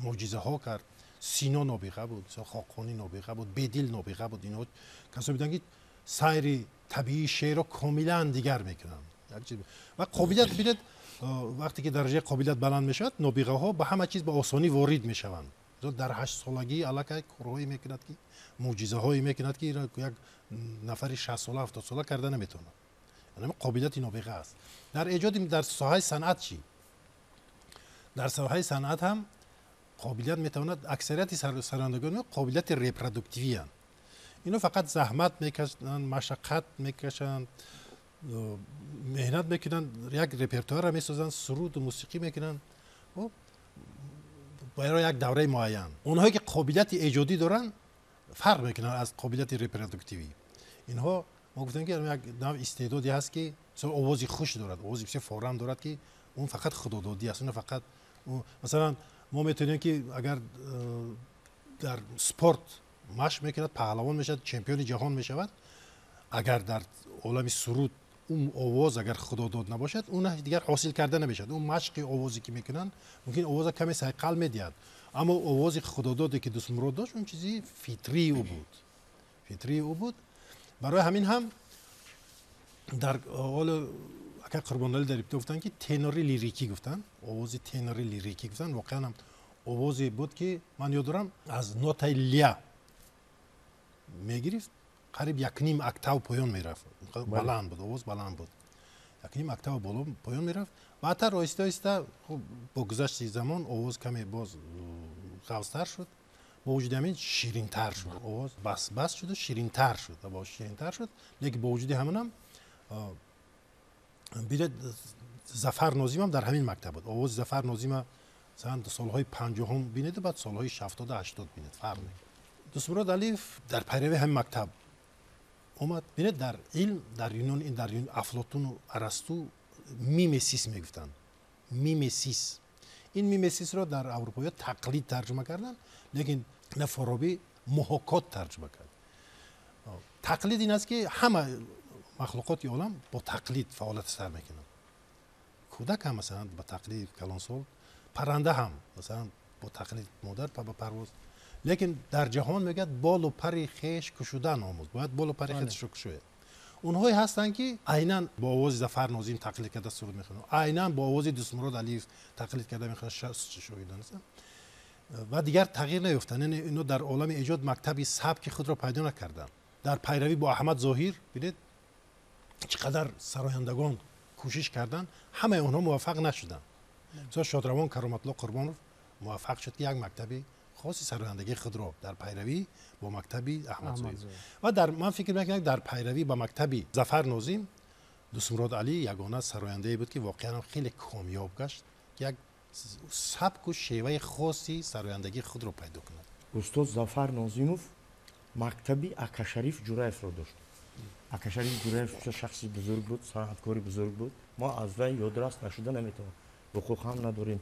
C: мӯъҷизаҳо кард. Сино нобиға буд, мисол, Хоқонӣ нобиға буд, Бедил нобиға буд. Инҳо касое буданд, ки сайри табиии шеърро комилан дигар мекунанд. Ва қобилият, бинед, вақте ки дараҷаи қобилият баланд мешавад, нобиғаҳо ба ҳама чиз ба осонӣ ворид мешаванд. Дар 8-солагӣ аллакай корҳое мекунад, ки мӯъҷизаҳое мекунад, ки як нафари 60-сола, 70-сола карда наметавонад. Қобилияти нобиға аст дар эҷоди. Дар соҳаи санъат чӣ? Дар соҳаи санъат ҳам қобилият метавонад. Аксарияти сарояндагон қобилияти репродуктивиянд. Ино фақат заҳмат мекашанд, машаққат мекашанд, меҳнат мекунанд, як репертуарро месозанд, суруду мусиқӣ мекунанд барои як давраи муайян. Онҳое ки қобилияти эҷодӣ доранд, фарқ мекунанд аз қобилияти репродуктивӣ. Инҳо, мо гуфтем, ки як нав истеъдоде ҳаст, ки овози хуш дорад, овози бисёр форам дорад, ки он фақат худододӣ аст. Он фақат, масалан, мо метавонем, ки агар дар спорт машқ мекунад, паҳлавон мешавад, чемпиони ҷаҳон мешавад. Агар дар олами суруд он овоз агар худодод набошад, он дигар ҳосил карда намешавад. Он машқи овозе ки мекунанд, мумкин овоза каме сайқал медиҳад, аммо овози худододе ки Дӯстмурод дошт, он чизи фитрии ӯ буд, фитрии ӯ буд. Барои ҳамин ҳам дар ҳоло ака Қурбоналӣ дар ибтидо гуфтанд, ки тенори лирикӣ гуфтанд, овози тенори лирикӣ гуфтанд. Воқеан ҳам овозе буд, ки ман ёд дорам, аз нотаи ля мегирифт, қариб якним октав поён мерафт. Баланд буд овоз, баланд буд, якним октав боло поён мерафт. Баъдтар оҳиста оҳиста бо гузашти замон овоз каме боз ғафзтар шуд. Бо вуҷуди ҳамин ширинтар шуд овоз, бас бас шуду ширинтар шуд, бо ширинтар шуд. Лекин бо вуҷуди ҳаминам, бинед, Зафар Нозим ҳам дар ҳамин мактаб буд. Овози Зафар Нозима масалан солҳои 50-ум бинед, баъд солҳои 70-80 бинед, фарқ мекунад. Дӯстмурод Алиев дар пайравии ҳамин мактаб омад. Бинед, дар илм, дар Юнон, дар Афлотуну Арасту мимесис мегуфтанд. Мимесис. Ин мимесисро дар аврупоиҳо тақлид тарҷума карданд, лекин на Форобӣ муҳокот тарҷума кард. Тақлид ин аст, ки ҳама махлуқоти олам бо тақлид фаъолият сар мекунанд. Кӯдак ҳам масалан ба тақлиди калонсол, парранда ҳам масалан бо тақлид модар ба парвоз. Лекин дар ҷаҳон мегӯяд болу пари хеш кушудан омӯз, бояд болу пари худашро кушояд. Онҳое ҳастанд, ки айнан бо овози Зафар Нозим тақлид карда суруд мехонанд, айнан бо овози Дӯстмурод Алиев тақлид карда мехонанд, шогирдон ҳастанд ва дигар тағйир наёфтанд. Яъне ино дар олами эҷод мактаби сабки худро пайдо накарданд. Дар пайравӣ бо Аҳмад Зоҳир бинед чӣ қадар сарояндагон кӯшиш карданд, ҳамаи онҳо муваффақ нашуданд. Мисол шодравон Кароматулло Қурбонов муваффақ шуд, ки як мактаби хоси сарояндагии худро дар пайравӣ бо мактаби Аҳмад Зоҳир ва дар ман фикр мекунам, дар пайравӣ ба мактаби Зафар Нозим Дӯстмурод Алӣ ягона сарояндае буд, ки воқеан хеле комёб гашт, ки як сабку шеваи хоси сарояндагии худро пайдо кунад.
B: Устод Зафар Нозимов мактаби Акашариф Ҷураевро дошт. Акашариф Ҷураев шахси бузург буд, санъаткори бузург буд. Мо аз вай ёдрас нашуда наметавонем, ҳуқуқ ҳам надорем.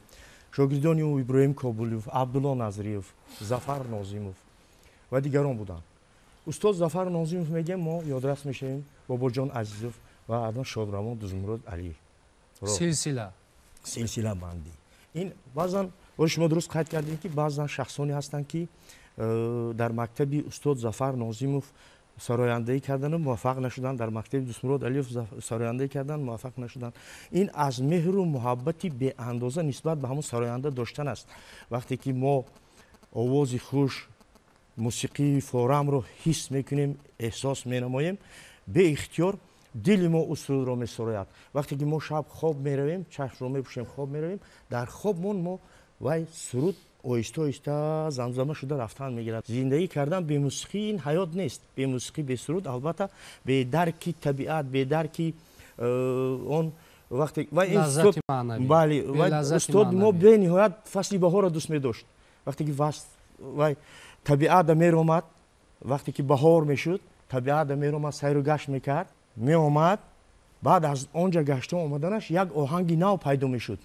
B: Шогирдони ӯ Иброҳим Кобулев, Абдулло Назриев, Зафар Нозимов ва дигарон буданд. Устод Зафар Нозимов мегӯем, мо ёдрас мешавем Бобоҷон Азизов ва адон шодравон Дӯстмурод Алиев.
A: Силсила.
B: Силсилабандӣ. Ин баъзан шумо дуруст қайд кардем, ки баъзан шахсоне ҳастанд, ки дар мактаби устод Зафар Нозимов сарояндаӣ кардану муваффақ нашуданд, дар мактаби Дӯстмурод Алиев сарояндаӣ карданд, муваффақ нашуданд. Ин аз меҳру муҳаббати беандоза нисбат ба ҳамон сароянда доштан аст. Вақте ки мо овози хуш, мусиқии форамро ҳис мекунем, эҳсос менамоем, беихтиёр дили мо ӯ сурудро месарояд. Вақте ки мо шаб хоб меравем, чашмро мепӯшем, хоб меравем, дар хобмон мо вай суруд оҳиста оҳиста замзама шуда рафтан мегирад. Зиндагӣ кардан бе мусиқӣ ин ҳаёт нест. Бе мусиқӣ, бе суруд, албатта, бе дарки табиат, бе дарки он вақте бале, устод мо бениҳоят фасли баҳорро дӯст медошт. Вақте ки вай табиата меромад, вақте ки баҳор мешуд, табиата меромад, сайру гашт мекард, меомад, баъд аз он ҷа гашта омаданаш як оҳанги нав пайдо мешуд.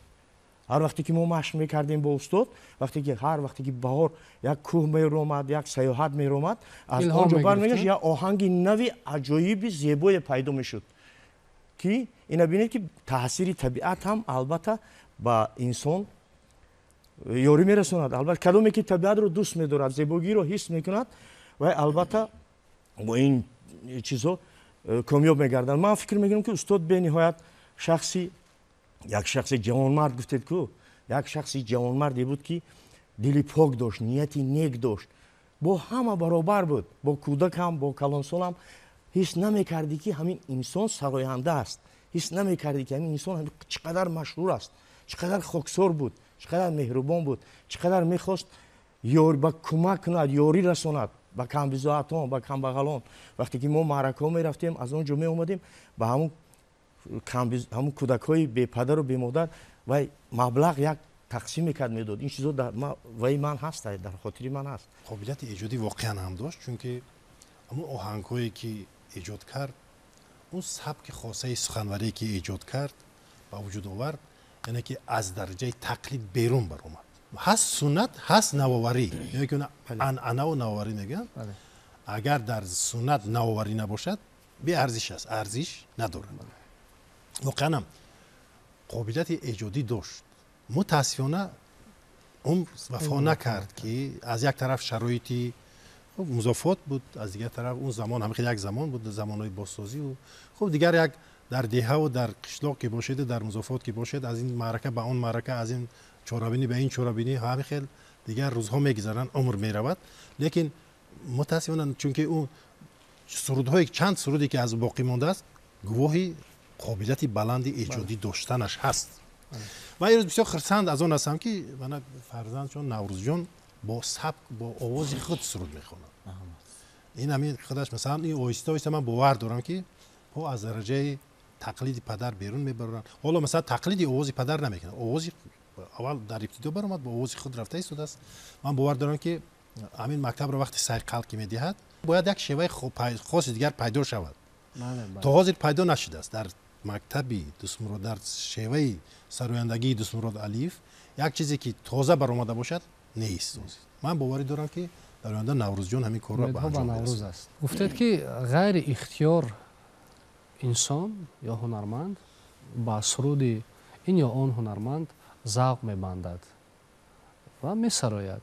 B: Ҳар вақте ки мо машқ мекардем бо устод, вақте ки ҳар вақте ки баҳор як кӯҳ меромад, як саёҳат меромад, аз он ҷо бармегашт, як оҳанги нави аҷоиби зебое пайдо мешуд, ки ина бинед, ки таъсири табиат ҳам албатта ба инсон ёрӣ мерасонад. Албатта, кадоме ки табиатро дӯст медорад, зебогиро ҳис мекунад, вай албатта бо ин чизҳо комёб мегардад. Ман фикр мекунам, ки устод бениҳоят шахси, як шахси ҷавонмард гуфтед ку, як шахси ҷавонмарде буд, ки дили пок дошт, нияти нек дошт, бо ҳама баробар буд, бо кӯдакам, бо калонсолам. Ҳис намекардӣ, ки ҳамин инсон сароянда аст, ҳис намекардӣ, ки ҳамин инсон чӣ қадар машҳур аст, чӣ қадар хоксор буд, чӣ қадар меҳрубон буд, чӣ қадар мехост ёр ба кӯмак кунад, ёрӣ расонад ба камбизоатон, ба камбағалон. Вақте ки мо маъракаҳо мерафтем, аз он ҷо меомадем, ба ҳамун кӯдакҳои бепадару бемодар вай маблағ як тақсим мекард, медод. Ин чизо ваи ман ҳаст, дар хотири ман ҳаст.
C: Қобилияти эҷодӣ воқеан ҳам дошт, чунки ҳамун оҳангҳое ки эҷод кард, он сабки хосаи суханварие ки эҷод кард, ба вуҷуд овард, яъне ки аз дараҷаи тақлид берун баромад. Ҳаст суннат, ҳаст навоварӣ, яъне ки анъанаву навоварӣ мегӯянд. Агар дар суннат навоварӣ набошад, беарзиш аст, арзиш надорад. Воқеан ҳам қобилияти эҷодӣ дошт. Мутаассифона, умр вафо накард, ки аз як тараф шароити музофот буд, аз дигар тараф он замон ҳам хеле як замон буд, замонҳои бозсозиву хуб дигар як дар деҳаву дар қишлоқ ки бошеду дар музофот ки бошед, аз ин маърака ба он маърака, аз ин чорабинӣ ба ин чорабинӣ, ҳамин хел дигар рӯзҳо мегузаранд, умр меравад. Лекин мутаассифона, чунки ӯ сурудҳое, чанд суруде ки аз ӯ боқӣ мондааст, гувоҳи қобилияти баланди эҷодӣ доштанаш ҳаст. Ва имрӯз бисёр хурсанд аз он ҳастам, ки мана фарзандшон Наврӯзҷон бо сабк, бо овози худ суруд мехонад. Ин ҳамин худаш масалан ин оҳиста оҳиста ман бовар дорам, ки по аз дараҷаи тақлиди падар берун мебаранд. Ҳоло масалан тақлиди овози падар намекунад. Овози аввал дар ибтидо баромад, бо овози худ рафта истодааст. Ман бовар дорам, ки ҳамин мактабро вақте сайқал ки медиҳад, бояд як шеваи хоси дигар пайдо шавад. То ҳозир пайдо нашудааст. Дар мактаби Дӯстмурод, дар шеваи сарояндагии Дӯстмурод Алиев як чизе ки тоза баромада бошад нест. Ман боварӣ дорам, ки дар оянда Наврӯзҷон ҳамин корро ба анҷом
A: мерасонад. Гуфтед, ки ғайри ихтиёр инсон ё ҳунарманд ба суруди ин ё он ҳунарманд завқ мебандад ва месарояд.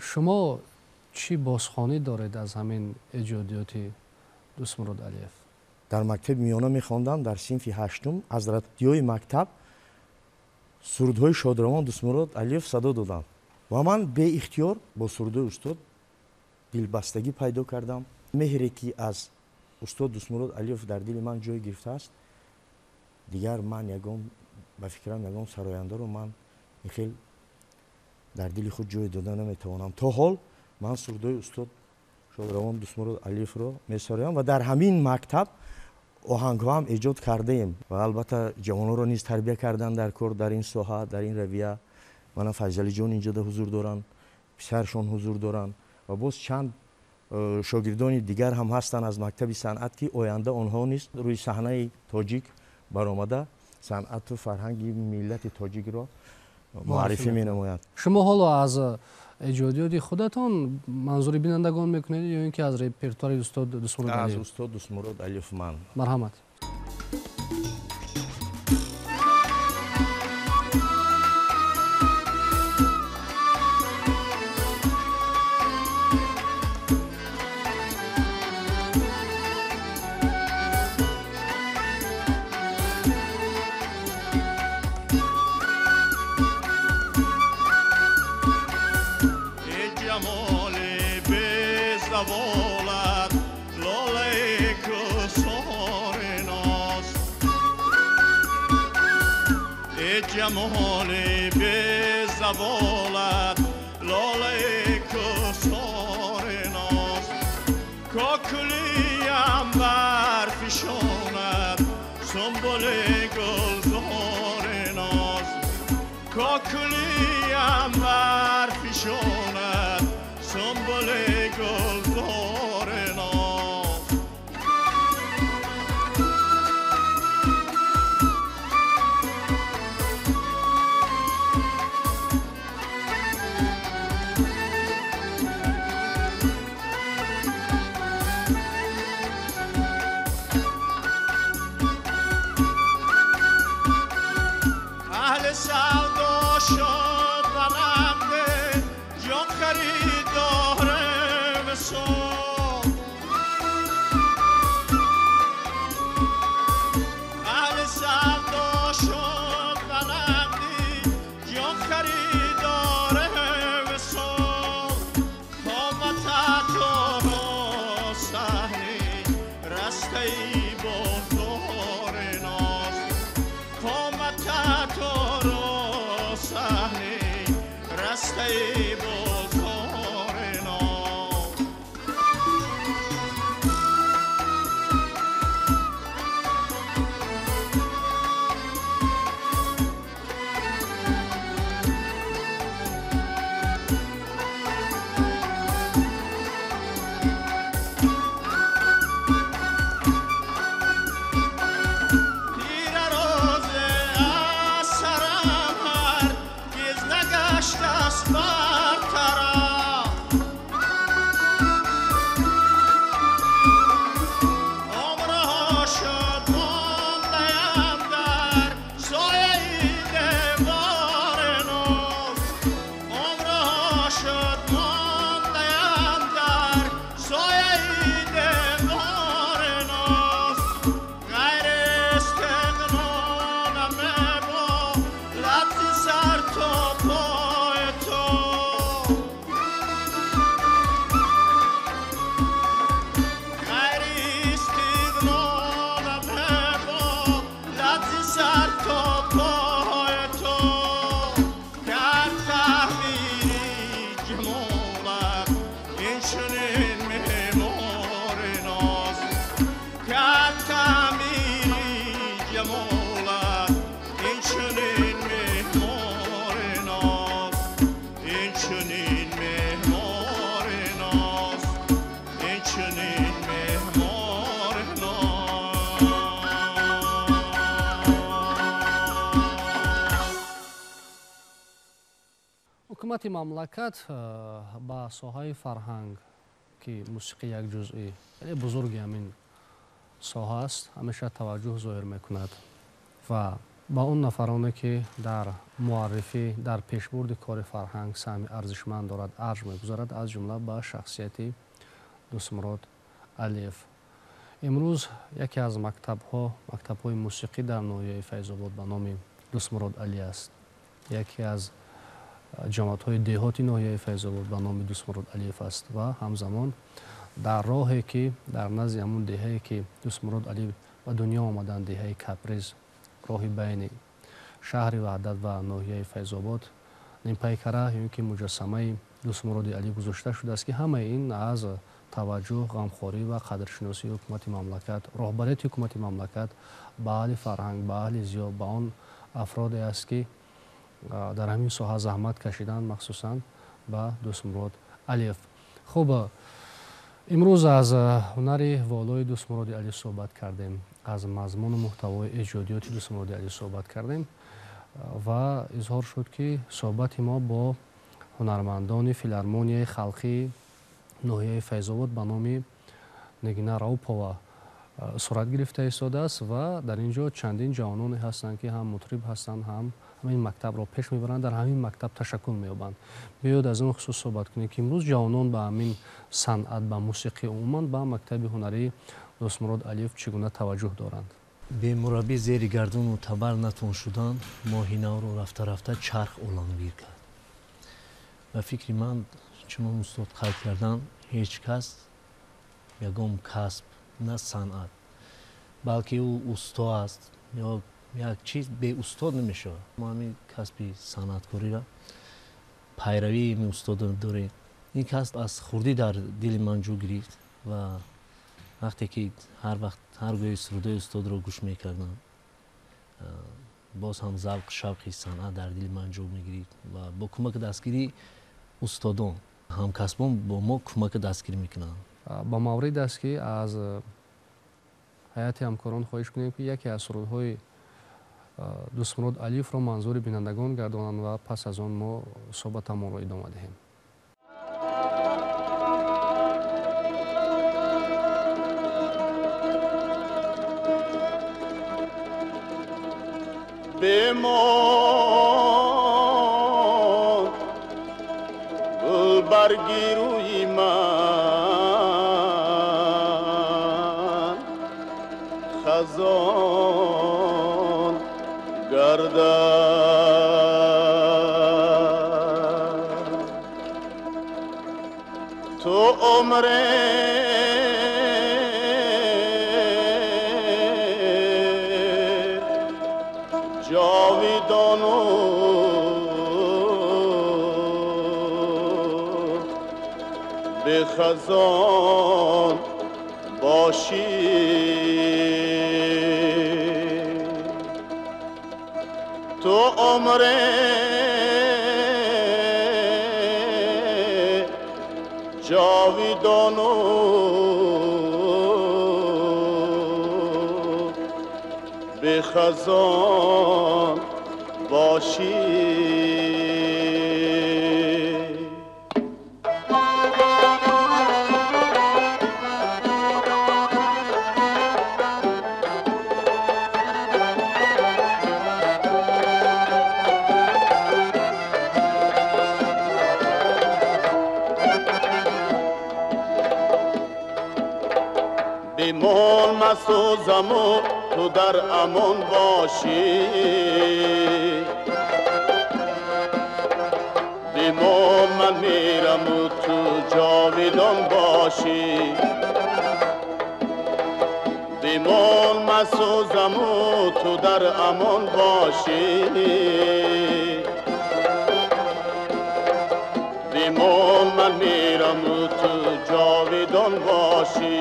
A: Шумо чӣ бозхонӣ доред аз ҳамин эҷодиёти Дӯстмурод Алиев?
B: Дар мактаби миёна мехондам, дар синфи ҳаштум аз радиои мактаб сурудҳои шодравон Дӯстмурод Алиев садо додам ва ман беихтиёр бо сурудҳои устод дилбастагӣ пайдо кардам. Меҳре ки аз устод Дӯстмурод Алиев дар дили ман ҷой гирифтааст, дигар ман ягон, ба фикрам, ягон сарояндаро ман хел дар дили худ ҷой дода наметавонам. То ҳол ман сурудҳои устод шодравон Дӯстмурод Алиевро месароям ва дар ҳамин мактаб оҳангҳо ҳам эҷод кардаем ва албатта ҷавононро низ тарбия кардан дар кор, дар ин соҳа, дар ин равия. Мана Файзалиҷон инҷода ҳузур доранд, писаршон ҳузур доранд ва боз чанд шогирдони дигар ҳам ҳастанд аз мактаби санъат, ки оянда онҳо низ рӯи саҳнаи тоҷик баромада санъату фарҳанги миллати тоҷикро муаррифӣ менамоянд.
A: Шумо ҳоло аз эҷодиёти худатон манзури бинандагон мекунед ё ин ки аз репертуари устод Дӯстмурод Алиев?
B: Аз устод Дӯстмурод Алиев ман.
A: Марҳамат.
D: جمال به زوالت لاله کسار ناز، کاکلیم برفشاند سنبل گلزار ناز، کاکلیم برفشاند سنبل گلزار ناز. اهل سودا شد برنده جان
A: Ҳукумати мамлакат ба соҳаи фарҳанг, ки мусиқӣ як ҷузъи хеле бузурги ҳамин соҳа аст, ҳамеша таваҷҷӯҳ зоҳир мекунад ва ба он нафароне, ки дар муаррифӣ, дар пешбурди кори фарҳанг саҳми арзишманд дорад, арҷ мегузарад, аз ҷумла ба шахсияти Дӯстмурод Алиев. Имрӯз яке аз мактабҳо, мактабҳои мусиқӣ дар ноҳияи Файзобод ба номи Дӯстмурод Али аст. Яке аз ҷамоатҳои деҳоти ноҳияи Файзобод ба номи Дӯстмурод Алиев аст ва ҳамзамон дар роҳе, ки дар назди ҳамун деҳае, ки Дӯстмурод Алиев ба дунё омаданд, деҳаи Каприз, роҳи байни шаҳри Ваҳдат ва ноҳияи Файзобод, нимпайкара ё ин ки муҷассамаи Дӯстмуроди Алӣ гузошта шудааст, ки ҳамаи ин аз таваҷҷӯҳ, ғамхорӣ ва қадршиносии ҳукумати мамлакат, роҳбарияти ҳукумати мамлакат ба аҳли фарҳанг, ба аҳли зиё, ба он афроде аст, ки дар ҳамин соҳа заҳмат кашиданд, махсусан ба Дӯстмурод Алиев. Хуб, имрӯз аз ҳунари волои Дӯстмуроди Алӣ суҳбат кардем, аз мазмуну муҳтавои эҷодиёти Дӯстмуроди Алӣ суҳбат кардем ва изҳор шуд, ки суҳбати мо бо ҳунармандони филармонияи халқии ноҳияи Файзобод ба номи Нигина Раупова сурат гирифта истодааст ва дар ин ҷо чандин ҷавононе ҳастанд, ки ҳам мутриб ҳастанд, ҳам ҳамин мактабро пеш мебаранд, дар ҳамин мактаб ташаккул меёбанд. Биёед аз он хусус суҳбат кунем, ки имрӯз ҷавонон ба ҳамин санъат, ба мусиқӣ, умуман ба мактаби ҳунарии Дӯстмурод Алиев чӣ гуна таваҷҷӯҳ доранд.
G: Бемураббӣ зери гардуну табар натон шудан, моҳи навро рафта-рафта чарх оламгир кард. Ба фикри ман, чунон устод қайд кардан, ҳеҷ кас ягон касб, на санъат, балки ӯ усто аст ё як чиз беустод намешавад. Мо ҳамин касби санъаткориро пайравии ин устодро дорем. Ин касб аз хурдӣ дар дили ман ҷӯ гирифт ва вақте ки ҳар вақт ҳар гӯи сурудои устодро гӯш мекардам, боз ҳам завқ, шавқи санъат дар дили ман ҷо мегирифт ва бо кӯмаки дастгирии устодон, ҳамкасбон бо мо кӯмаки дастгирӣ мекунанд.
A: Ба маврид аст, ки аз ҳайати ҳамкорон хоҳиш кунем, ки яке аз сурудҳои Дӯстмурод Алиевро манзури бинандагон гардонанд ва пас аз он мо суҳбатамонро идома диҳем.
D: Бемон гулбарги рӯи ман хазон гардад, ту умре ҷовидону бехазон бошӣ. Ту умре ҷовидону бехазон бошӣ. Бимон масӯзаму ту дар амон бошӣ, бимон ман мираму ту ҷовидон бошӣ. Бимон масӯзаму ту дар амон бошӣ, бимон ман мираму ту ҷовидон бошӣ.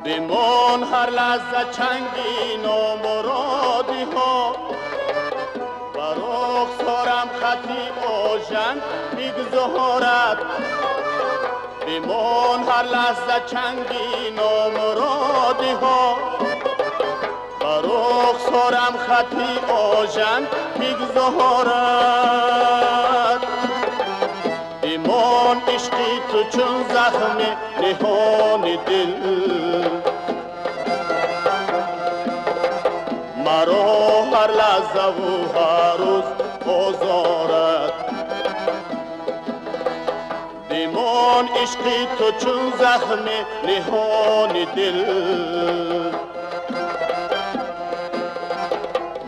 D: Бимон ҳар лаҳза чанги номуродиҳо, ба рухсорам хати ожан бигзорад. Бимон ҳар лаҳза чанги номуродиҳо, Рухсорам хати ожан бигзорад. Имон ишқи ту чун захми ниҳони дил, маро ҳар лаҳзаву ҳар рӯз озорад. Бимон ишқи ту чун захми ниҳони дил,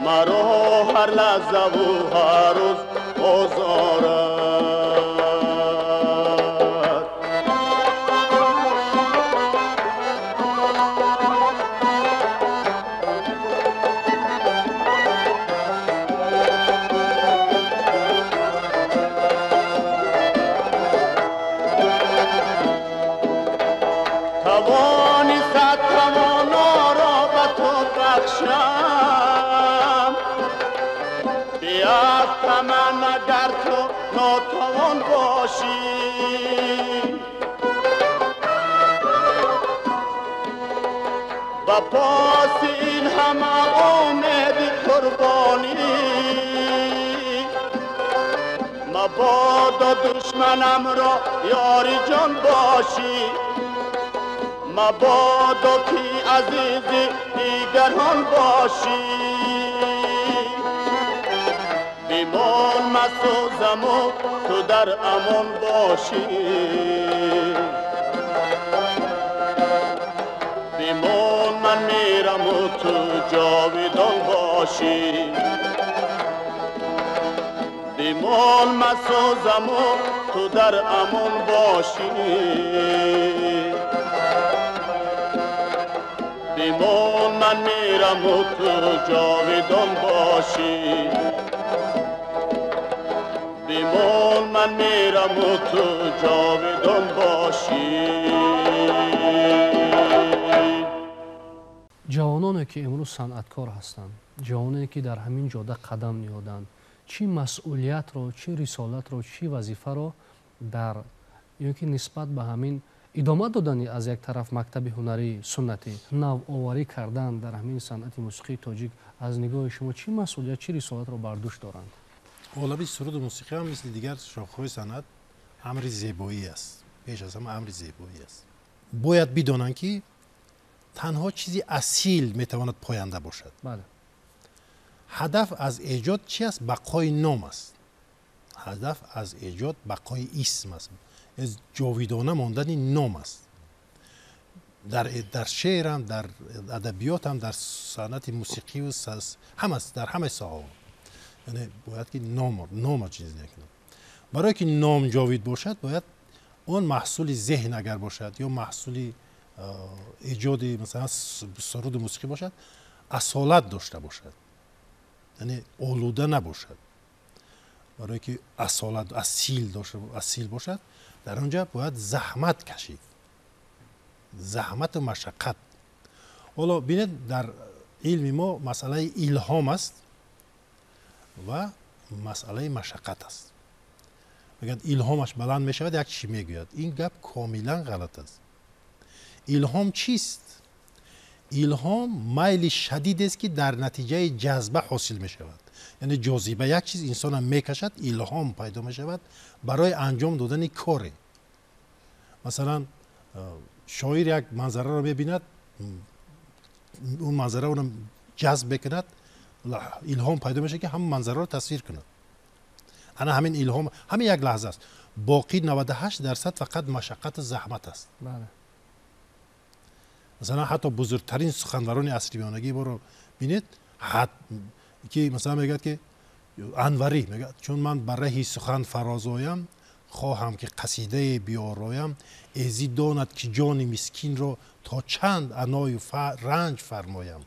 D: маро ҳар лаҳзаву ҳар рӯз озорад. Тавони сад тавоноро ба ту бахшам, биафтаман агар ту нотавон бошӣ. Ба поси ин ҳама умеди қурбонӣ, мабодо душманамро ёри ҷон бошӣ. Мабодо ки азизи дигарон бошӣ. Бимон масӯзаму ту дар амон бошӣ. Бимон ман мераму ту ҷовидон бошӣ. Бимон масӯзаму ту дар амон бошӣ. Бимон ман мераму ту ҷовидон бошӣ. Бимон ман мераму ту ҷовидон бошӣ.
A: Ҷавононе ки имрӯз санъаткор ҳастанд, ҷавононе ки дар ҳамин ҷода қадам ниҳоданд, чӣ масъулиятро, чӣ рисолатро, чӣ вазифаро дар ё ки нисбат ба ҳамин идома додани аз як тараф мактаби ҳунарии суннатӣ, навоварӣ кардан дар ҳамин санъати мусиқии тоҷик аз нигоҳи шумо чӣ масъулият, чӣ рисолатро бар дӯш доранд?
C: Ғолаби суруду мусиқӣ ҳам мисли дигар шохҳои санъат амри зебоӣ аст. Пеш аз ҳама амри зебоӣ аст. Бояд бидонанд ки танҳо чизи асил метавонад поянда бошад.
A: Бале.
C: Ҳадаф аз эҷод чи аст? Бақои ном аст. Ҳадаф аз эҷод бақои исм аст, ҷовидона мондани ном аст. Дар шеърам, дар адабиётам, дар санъати мусиқию ҳама, дар ҳамаи соҳаҳо. Яъне бояд ки нома чиз накунад. Барое ки ном ҷовид бошад, бояд он маҳсули зеҳн агар бошад ё маҳсули эҷоди масалан суруду мусиқӣ бошад, асолат дошта бошад, яъне олуда набошад. Барое ки асолат асил бошад, дар он ҷо бояд заҳмат кашид, заҳмату машаққат. Ҳоло бинед, дар илми мо масъалаи илҳом аст ва масъалаи машаққат аст. Мегӯянд илҳомаш баланд мешавад, як чӣ мегӯяд. Ин гап комилан ғалат аст. Илҳом чист? Илҳом майли шадидест ки дар натиҷаи ҷазба ҳосил мешавад. Яъне ҷозиба як чиз инсонро мекашад, илҳом пайдо мешавад барои анҷом додани коре. Масалан, шоир як манзараро мебинад, он манзара ӯро ҷазб мекунад, илҳом пайдо мешавад ки ҳамон манзараро тасвир кунад. Ана ҳамин илҳом ҳамин як лаҳза аст. Боқӣ 98% фақат машаққату заҳмат аст. Масалан, ҳатто бузургтарин суханварони асри миёнагии моро бинед, ки масалан мегӯяд ки Анварӣ мегӯяд, чун ман ба раҳи сухан фарозоям, хоҳам ки қасидае биёроям, эзӣ донад ки ҷони мискинро то чанд аною ранҷ фармоям.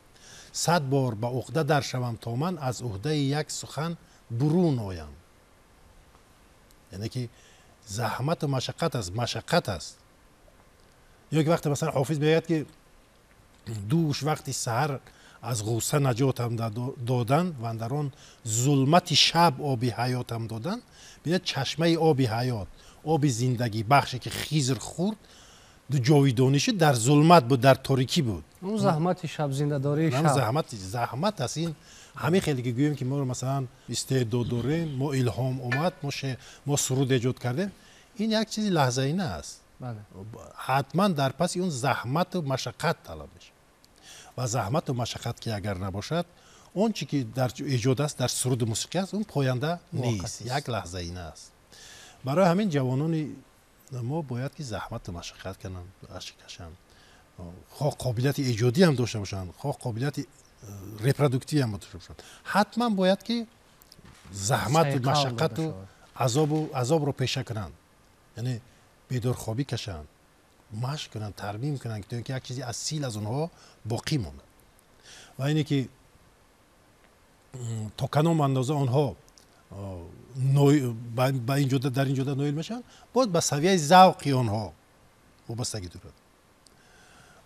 C: 100 бор ба уқда дар шавам то ман аз уҳдаи як сухан бурун оям. Яъне ки заҳмату машаққат аст, машаққат аст. Ё ки вақте масалан Ҳофиз мегӯяд ки дӯш вақти саҳар аз ғусса наҷотам додан, ва дар он зулмати шаб оби ҳаётам додан. Бинед, чашмаи оби ҳаёт, оби зиндагӣ бахше ки Хизр хӯрд, ҷовидонӣ шуд, дар зулмат буд, дар торикӣ буд.
A: Он заҳмати шабзиндадории шаб.
C: Заҳмат аст. Ин ҳамин хеле ки гӯем ки мо масалан истеъдод дорем, мо илҳом омад, мо суруд эҷод кардем, ин як чизи лаҳзаина аст. Ҳатман дар паси он заҳмату машаққат талаб мешавад. Ва заҳмату машаққат ки агар набошад, он чи ки дар эҷод аст, дар суруду мусиқӣ аст, он поянда нест, як лаҳзаина аст. Барои ҳамин ҷавонони мо бояд ки заҳмату машаққат кунанд, ашк кашанд, хоҳ қобилияти эҷодӣ ҳам дошта бошанд, хоҳ қобилияти репродуктивӣ ҳам дошта бошанд. Ҳатман бояд ки заҳмату машаққату азобро пеша кунанд, яъне бедорхобӣ кашанд, машқ кунанд, тармим кунанд, то ин ки як чизи асил аз онҳо боқӣ монад. Ва ине ки то кадом андоза онҳо ба ин ҷода, дар ин ҷода ноил мешаванд, боз ба савияи завқи онҳо вобастагӣ дорад.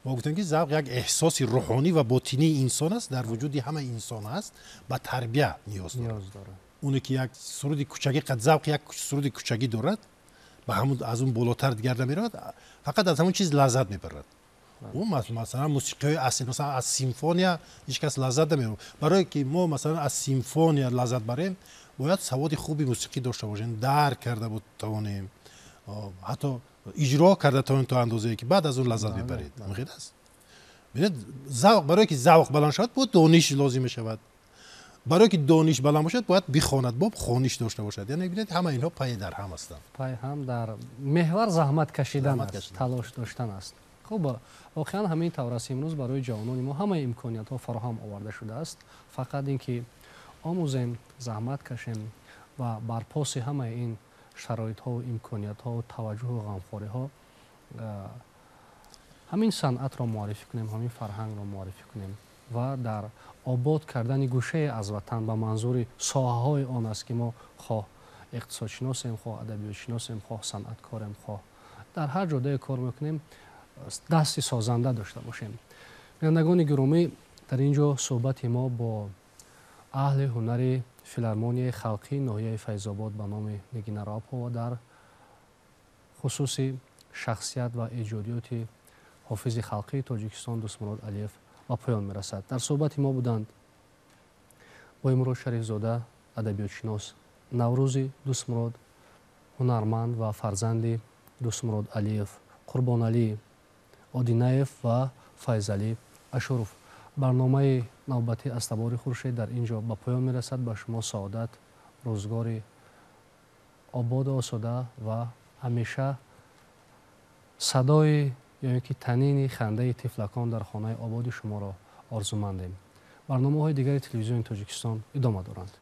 C: Мо гуфтем ки завқ як эҳсоси рӯҳонӣ ва ботинии инсон аст, дар вуҷуди ҳама инсон аст, ба тарбия ниёз дорад. Оне ки як суруди кӯчагӣ қад завқ як суруди кӯчагӣ дорад, ба ҳамун аз он болотар дигар намеравад, фақат аз ҳамон чиз лаззат мебарад. Ӯ масалан мусиқиҳои асил, масалан аз симфония ҳеҷ кас лаззат намебарад. Барое ки мо масалан аз симфония лаззат барем, бояд саводи хуби мусиқӣ дошта бошем, дарк карда тавонем, ҳатто иҷро карда тавонем то андозае ки баъд аз он лаззат мебаред. Ҳамин аст. Бинед, завқ, барое ки завқ баланд шавад, бояд дониш лозим мешавад. Барое ки дониш баланд бошад, бояд бихонад, бо хониш дошта бошад. Яъне бинед, ҳама инҳо пай дар ҳам ҳастанд.
A: Пай ҳам дар меҳвар заҳмат кашидан аст, талош доштан аст. Хуб, воқеан ҳамин тавр аст. Имрӯз барои ҷавонони мо ҳамаи имкониятҳо фароҳам оварда шудааст. Фақат ин ки омӯзем, заҳмат кашем ва бар поси ҳамаи ин шароитҳо, имкониятҳо, таваҷҷӯҳу ғамхориҳо ҳамин санъатро муаррифӣ кунем, ҳамин фарҳангро муаррифӣ кунем ва дар обод кардани гӯшае аз ватан ба манзури соҳаҳои он аст ки мо хоҳ иқтисодшиносем, хоҳ адабиётшиносем, хоҳ санъаткорем, хоҳ дар ҳар ҷодае кор мекунем, дасти созанда дошта бошем. Бинандагони гиромӣ, дар ин ҷо суҳбати мо бо аҳли ҳунари филармонияи халқии ноҳияи Файзобод ба номи Нигина Рапова дар хусуси шахсият ва эҷодиёти ҳофизи халқии Тоҷикистон Дӯстмурод Алиев ба поён мерасад. Дар суҳбати мо буданд Боимурод Шарифзода, адабиётшинос, Наврӯзи Дӯстмурод, ҳунарманд ва фарзанди Дӯстмурод Алиев, Қурбоналӣ Одинаев ва Файзалӣ Ашуров. Барномаи навбатӣ аз табори Хуршед дар ин ҷо ба поён мерасад. Ба шумо саодат, рӯзгори ободу осода ва ҳамеша садои ё ин ки танини хандаи тифлакон дар хонаи ободи шуморо орзумандем. Барномаҳои дигари телевизиони Тоҷикистон идома доранд.